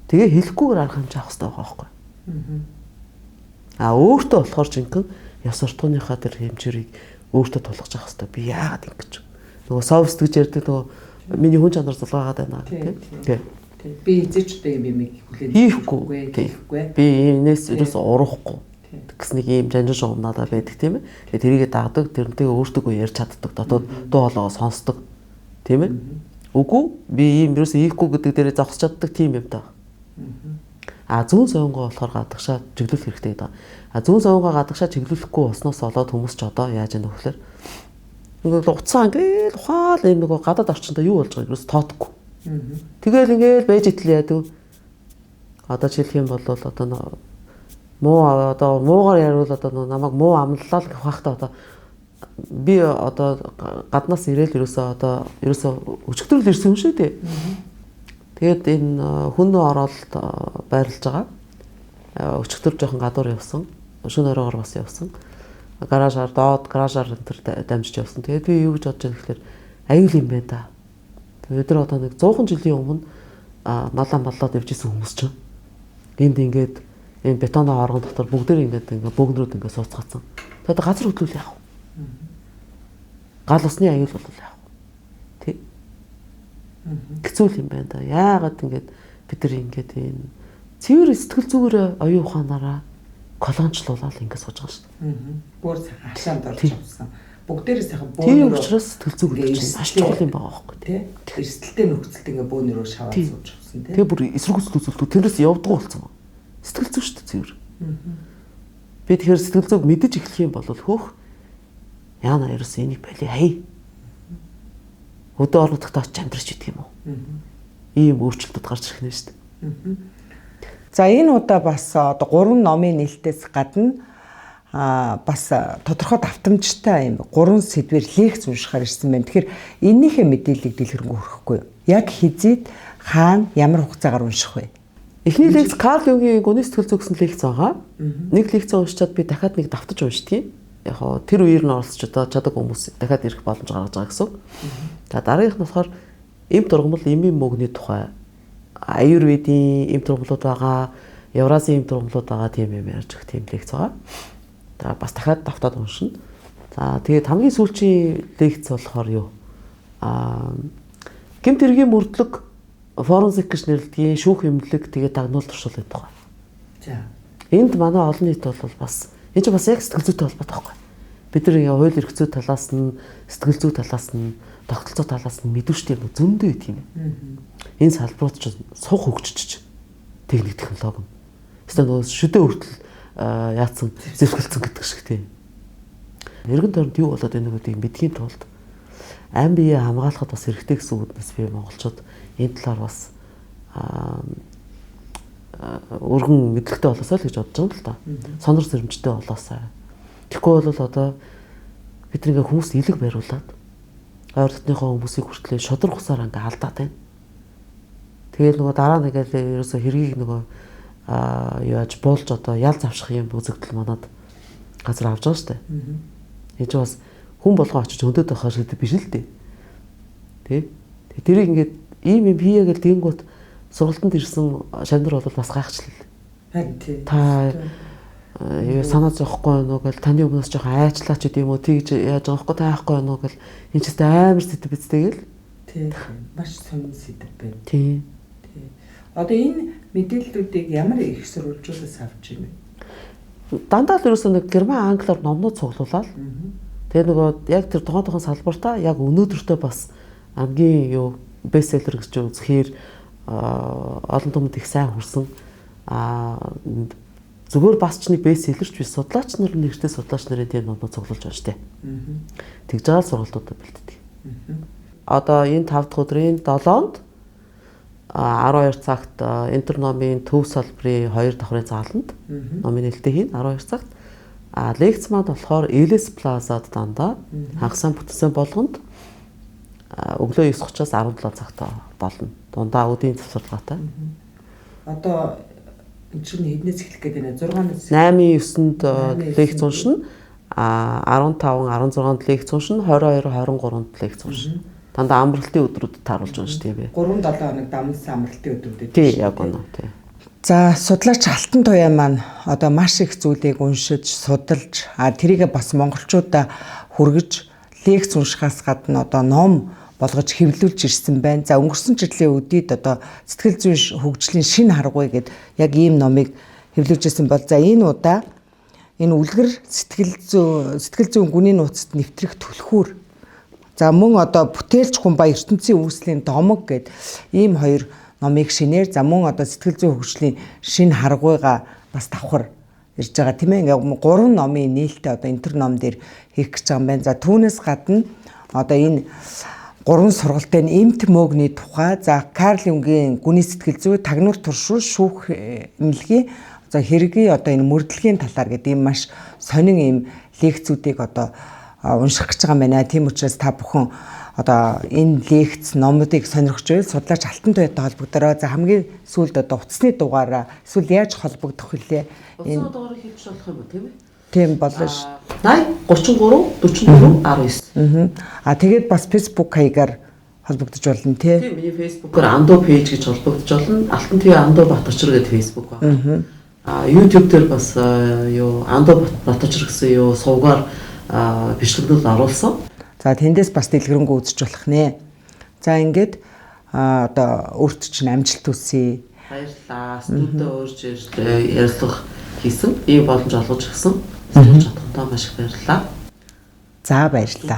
Speaker 2: Тэгээ хэлэхгүйгээр арга хэмжээ авах хэрэгтэй байгаа байхгүй. А өөртөө болохоор жинхэнэ ёс суртахууныхаа тэр хэмжээрийг өөртөө тулгаж авах хэрэгтэй. Би яагаад ингэж нөгөө совст гэж ярьдаг нөгөө миний хүн чанар зулгаагаад байна гэх тийм.
Speaker 1: Би эзэж одоо юм юм хүлээн
Speaker 2: хийхгүй. Би энэс ерөөс урахгүй гэсэн нэг ийм жанжин шугам надад байдаг тийм ээ. Тэгээ тэрийгэ дагдаг, тэрнтэйгээ өөртөөгөө ярьж чаддаг, дотоод дуу хоолойгоо сонсдог тийм ээ. Үгүй би ийм ерөөс ийхгүй гэдэг дээрээ зогсож чаддаг тийм юм даа. А зүүн соёнгоо болохоор гадагшаа чиглүүлэх хэрэгтэй гэдэг. А зүүн соёнгоо гадагшаа чиглүүлэхгүй болсноос болоод хүмүүс ч одоо яаж яах вэ гэхээр ингээд уцаа ингээд ухаал ийм нөгөө гадаад орчиндөө юу болж байгааг ерөөс тоодохгүй. Тэгэл ингээд байж итэл яадаг. Одоо жишээлх юм бол одоо муу одоо муугаар яриул одоо намайг муу амлалаа л гэх байхдаа одоо би одоо гаднаас ирээл ерөөсөө одоо ерөөсөө өчигдөр л ирсэн юм шүү дээ. Тэгээд энэ хүн оролт байрлаж байгаа. Өчигдөр жоохон гадуур явсан. Шөнө оройгоор бас явсан. Гаражаар доод гаражаар энэ төр дамжиж явсан. Тэгээд би юу гэж бодож байгаа гэхээр аюул юм байна да. Бид нар одоо нэг 100 жилийн өмнө малаа маллаад явж исэн хүмүүс чинь энд ингээд энэ бетоны оргон дотор бүгдээр ингээд ингээд бөөгнөрөөд ингээд сууцгаацсан. Тэгээд газар хөдлөл яах вэ? Гал усны аюул бол яах вэ? Тэ? Хэцүү юм байна да. Яагаад ингээд бид нар ингээд энэ цэвэр сэтгэл зүгээр оюун ухаанаараа колончлуулаад ингээд сууж байгаа шүү дээ.
Speaker 1: Бүр сайхан хашаанд орж авсан. Бүгдээрээ сайхан
Speaker 2: бөөнөрөө. Тийм учраас сэтгэл зүг гэдэг чинь маш чухал юм байгаа байхгүй
Speaker 1: тий. Эрсдэлтэй нөхцөлд ингээ бөөнөрөө шаваад сууж авсан тий.
Speaker 2: Тэгээ бүр эсрэг үзүүлдэг. Тэрнээс явдггүй болсон. Сэтгэл зүг шүү дээ цэвэр. Би тэгэхээр сэтгэл зүг мэдэж эхлэх юм бол хөөх яана ерөөс энийг боли хай. Өдөө орнотогт очиж амьдрч идэх юм уу? Ийм өөрчлөлтүүд гарч ирэх нь шүү дээ.
Speaker 1: За энэ удаа бас одоо 3 номын нээлтээс гадна бас тодорхой давтамжтай юм 3 сэдвэр лекц уншихаар ирсэн байна. Тэгэхээр энэнийхээ мэдээллийг дэлгэрэнгүй хүргэхгүй юу? Яг хизээд хаана ямар хугацаагаар унших вэ?
Speaker 2: Эхний лекц Карл Юнгийн гүний сэтгэл зүй гэсэн лекц байгаа. Нэг лекц уншичаад би дахиад нэг давтаж уншдгийг. Яг хоо тэр үеэр нь оролцож одоо чадаг хүмүүс дахиад ирэх боломж гаргаж байгаа гэсэн. За дараагийнх нь болохоор эм тургамал эмийн мөгний тухай аюурведийн эм тургамлууд байгаа, Евразийн эм тургамлууд байгаа тийм юм ярьж өгөх тийм лекц байгаа. За бас дахиад давтаад уншина. За тэгээд хамгийн сүүлчийн лекц болохоор юу? Гэмт хэргийн мөрдлөг форензик гэж нэрлэдэг шүүх эмнэлэг тэгээд дагнуул туршуулгын тухай.
Speaker 1: За.
Speaker 2: Энд манай олон нийт бол бас энэ чинь бас яг сэтгэл зүйтэй холбоотой байхгүй. Бид нар ингээ хууль эрх зүй талаас нь, сэтгэл зүй талаас нь, тогтолцоо талаас нь мэдвэрчтэй юм зөндөө тийм. Энэ салбарууд чинь суг хөгжиж техник технологи. Эсвэл нөгөө шүдэ хүртэл яатсан зэвсгэлцэн гэдэг шиг тийм. Эргэн тойронд юу болоод байна гэдгийг мэдхийн тулд ам бие хамгаалахад бас хэрэгтэй гэсэн үгнээс би монголчууд энэ талаар бас өргөн мэдлэгтэй болоосой л гэж бодож байгаа юм л та. Сонор сэрэмжтэй болоосой. Тэгэхгүй бол одоо бид ингээ хүмүүст илэг бариулаад ойр дотныхоо хүмүүсийг хүртлээ шудраг усаар ингээ алдаад байна. Тэгэл нөгөө дараа нь ингээл ерөөсөө хэргийг нөгөө яаж буулж одоо ял завших юм үзэгдэл манад газар авч байгаа шүү дээ. Энэ чинь бас хүн болгон очиж өндөд байхаар шийдэл биш л дээ. Тэ? Тэрийг ингээд ийм юм хийе гэл тэгэнгүүт сургалтанд ирсэн шавнар бол бас гайхчлал.
Speaker 1: Харин тий.
Speaker 2: Та юу санаа зовхгүй байна уу гэл таны өмнөөс жоохон айчлаач гэдэг юм уу тэгж яаж байгаа байхгүй та яахгүй байна уу гэл энэ ч гэсэн амар сэдв биз дээ гэл.
Speaker 1: Тий. Маш сонин сэдв байна.
Speaker 2: Тий.
Speaker 1: Тий. Одоо энэ мэдээллүүдийг ямар их сурвалжуулаас авч юм бэ?
Speaker 2: Дандаа л ерөөсөө нэг герман англиар номнууд цуглуулаад тэгээ нөгөө яг тэр тухайн салбартаа яг өнөөдөртөө бас хамгийн юу бестселлер гэж үзэхээр олон түмэнд их сайн хүрсэн. Зүгээр бас ч нэг бестселлерч биш судлаач нар нэртэй судлаач нарын тийм номнууд цуглуулж байгаа шүү дээ. Тэгж байгаа л сургалтуудаа бэлддэг. Одоо энэ 5 дахь өдрийн 7-нд 12 цагт Интер номын төв салбарын 2 давхрын зааланд номын нээлттэй хийн 12 цагт. А лекц маань болохоор Элес Плазад дандаа хагас бүтсэн болгонд өглөө 9:30-аас 17 цагт болно. Дундаа өдрийн завсарлагатай.
Speaker 1: Одоо энэ чинь хэднээс эхлэх гээд байна? 6-наас
Speaker 2: 8-9-нд лекц уншина. А 15, 16-нд лекц уншина, 22, 23-нд лекц уншина. Дандаа амралтын өдрүүдэд тааруулж уншдаг юм бэ.
Speaker 1: 3-7 хоног дамнасан амралтын өдрүүдэд.
Speaker 2: Тий, яг үнэ тий.
Speaker 1: За, судлаач Алтан Туяа маань одоо маш их зүйлийг уншиж, судалж, тэрийгэ бас монголчуудаа хүргэж лекц уншихаас гадна одоо ном болгож хэвлүүлж ирсэн байна. За, өнгөрсөн жилийн үдид одоо сэтгэл зүйн хөгжлийн шинэ харгуй гэд яг ийм номыг хэвлүүлжсэн бол за энэ удаа энэ үлгэр сэтгэл зүйн гүний нууцт нэвтрэх түлхүүр. За мөн одоо бүтээлч хүн ба ертөнцийн үүслийн домог гэд ийм хоёр номыг шинээр за мөн одоо сэтгэл зүйн хөгжлийн шинэ харгуйга бас давхар ирж байгаа тийм ээ. Ингээ гурван номын нээлттэй одоо энэ төр ном дээр хийх гэж байгаа юм байна. За түүнээс гадна одоо энэ гурван сургалтай нь эмт мөөгний тухай, за Карл Юнгийн гүний сэтгэл зүй, тагнуур туршуул, шүүх эмнэлгийн за хэргийн одоо энэ мөрдлөгийн талаар гэдэг ийм маш сонин ийм лекцүүдийг одоо унших гэж байгаа юм байна. Тийм учраас та бүхэн одоо энэ лекц номуудыг сонирхож байвал судлаач Алтан Туяатай холбогдороо. За хамгийн сүүлд одоо утасны дугаараа эсвэл яаж холбогдох вүлээ?
Speaker 2: Энэ дугаарыг хэлж болох юм уу тийм ээ?
Speaker 1: Тийм болно ш.
Speaker 2: 80 33 44 19.
Speaker 1: А тэгээд бас Facebook хаягаар холбогдож болно тий.
Speaker 2: Тийм, миний Facebook-оор Андуу пэйж гэж холбогдож болно. Алтан Туяа Андуу Баточир гэдэг Facebook байна. А YouTube дээр бас юу Андуу Баточир гэсэн юу сувгаар бичлэгнүүд оруулсан.
Speaker 1: За тэндээс бас дэлгэрэнгүй үзэж болох нэ. За ингээд одоо өөрт чинь амжилт хүсье.
Speaker 2: Баярлалаа. Студид урьж ярилцлага хийсэн. Ийм боломж олгож өгсөн. Сурч чадхандаа маш их баярлалаа.
Speaker 1: За баярлалаа.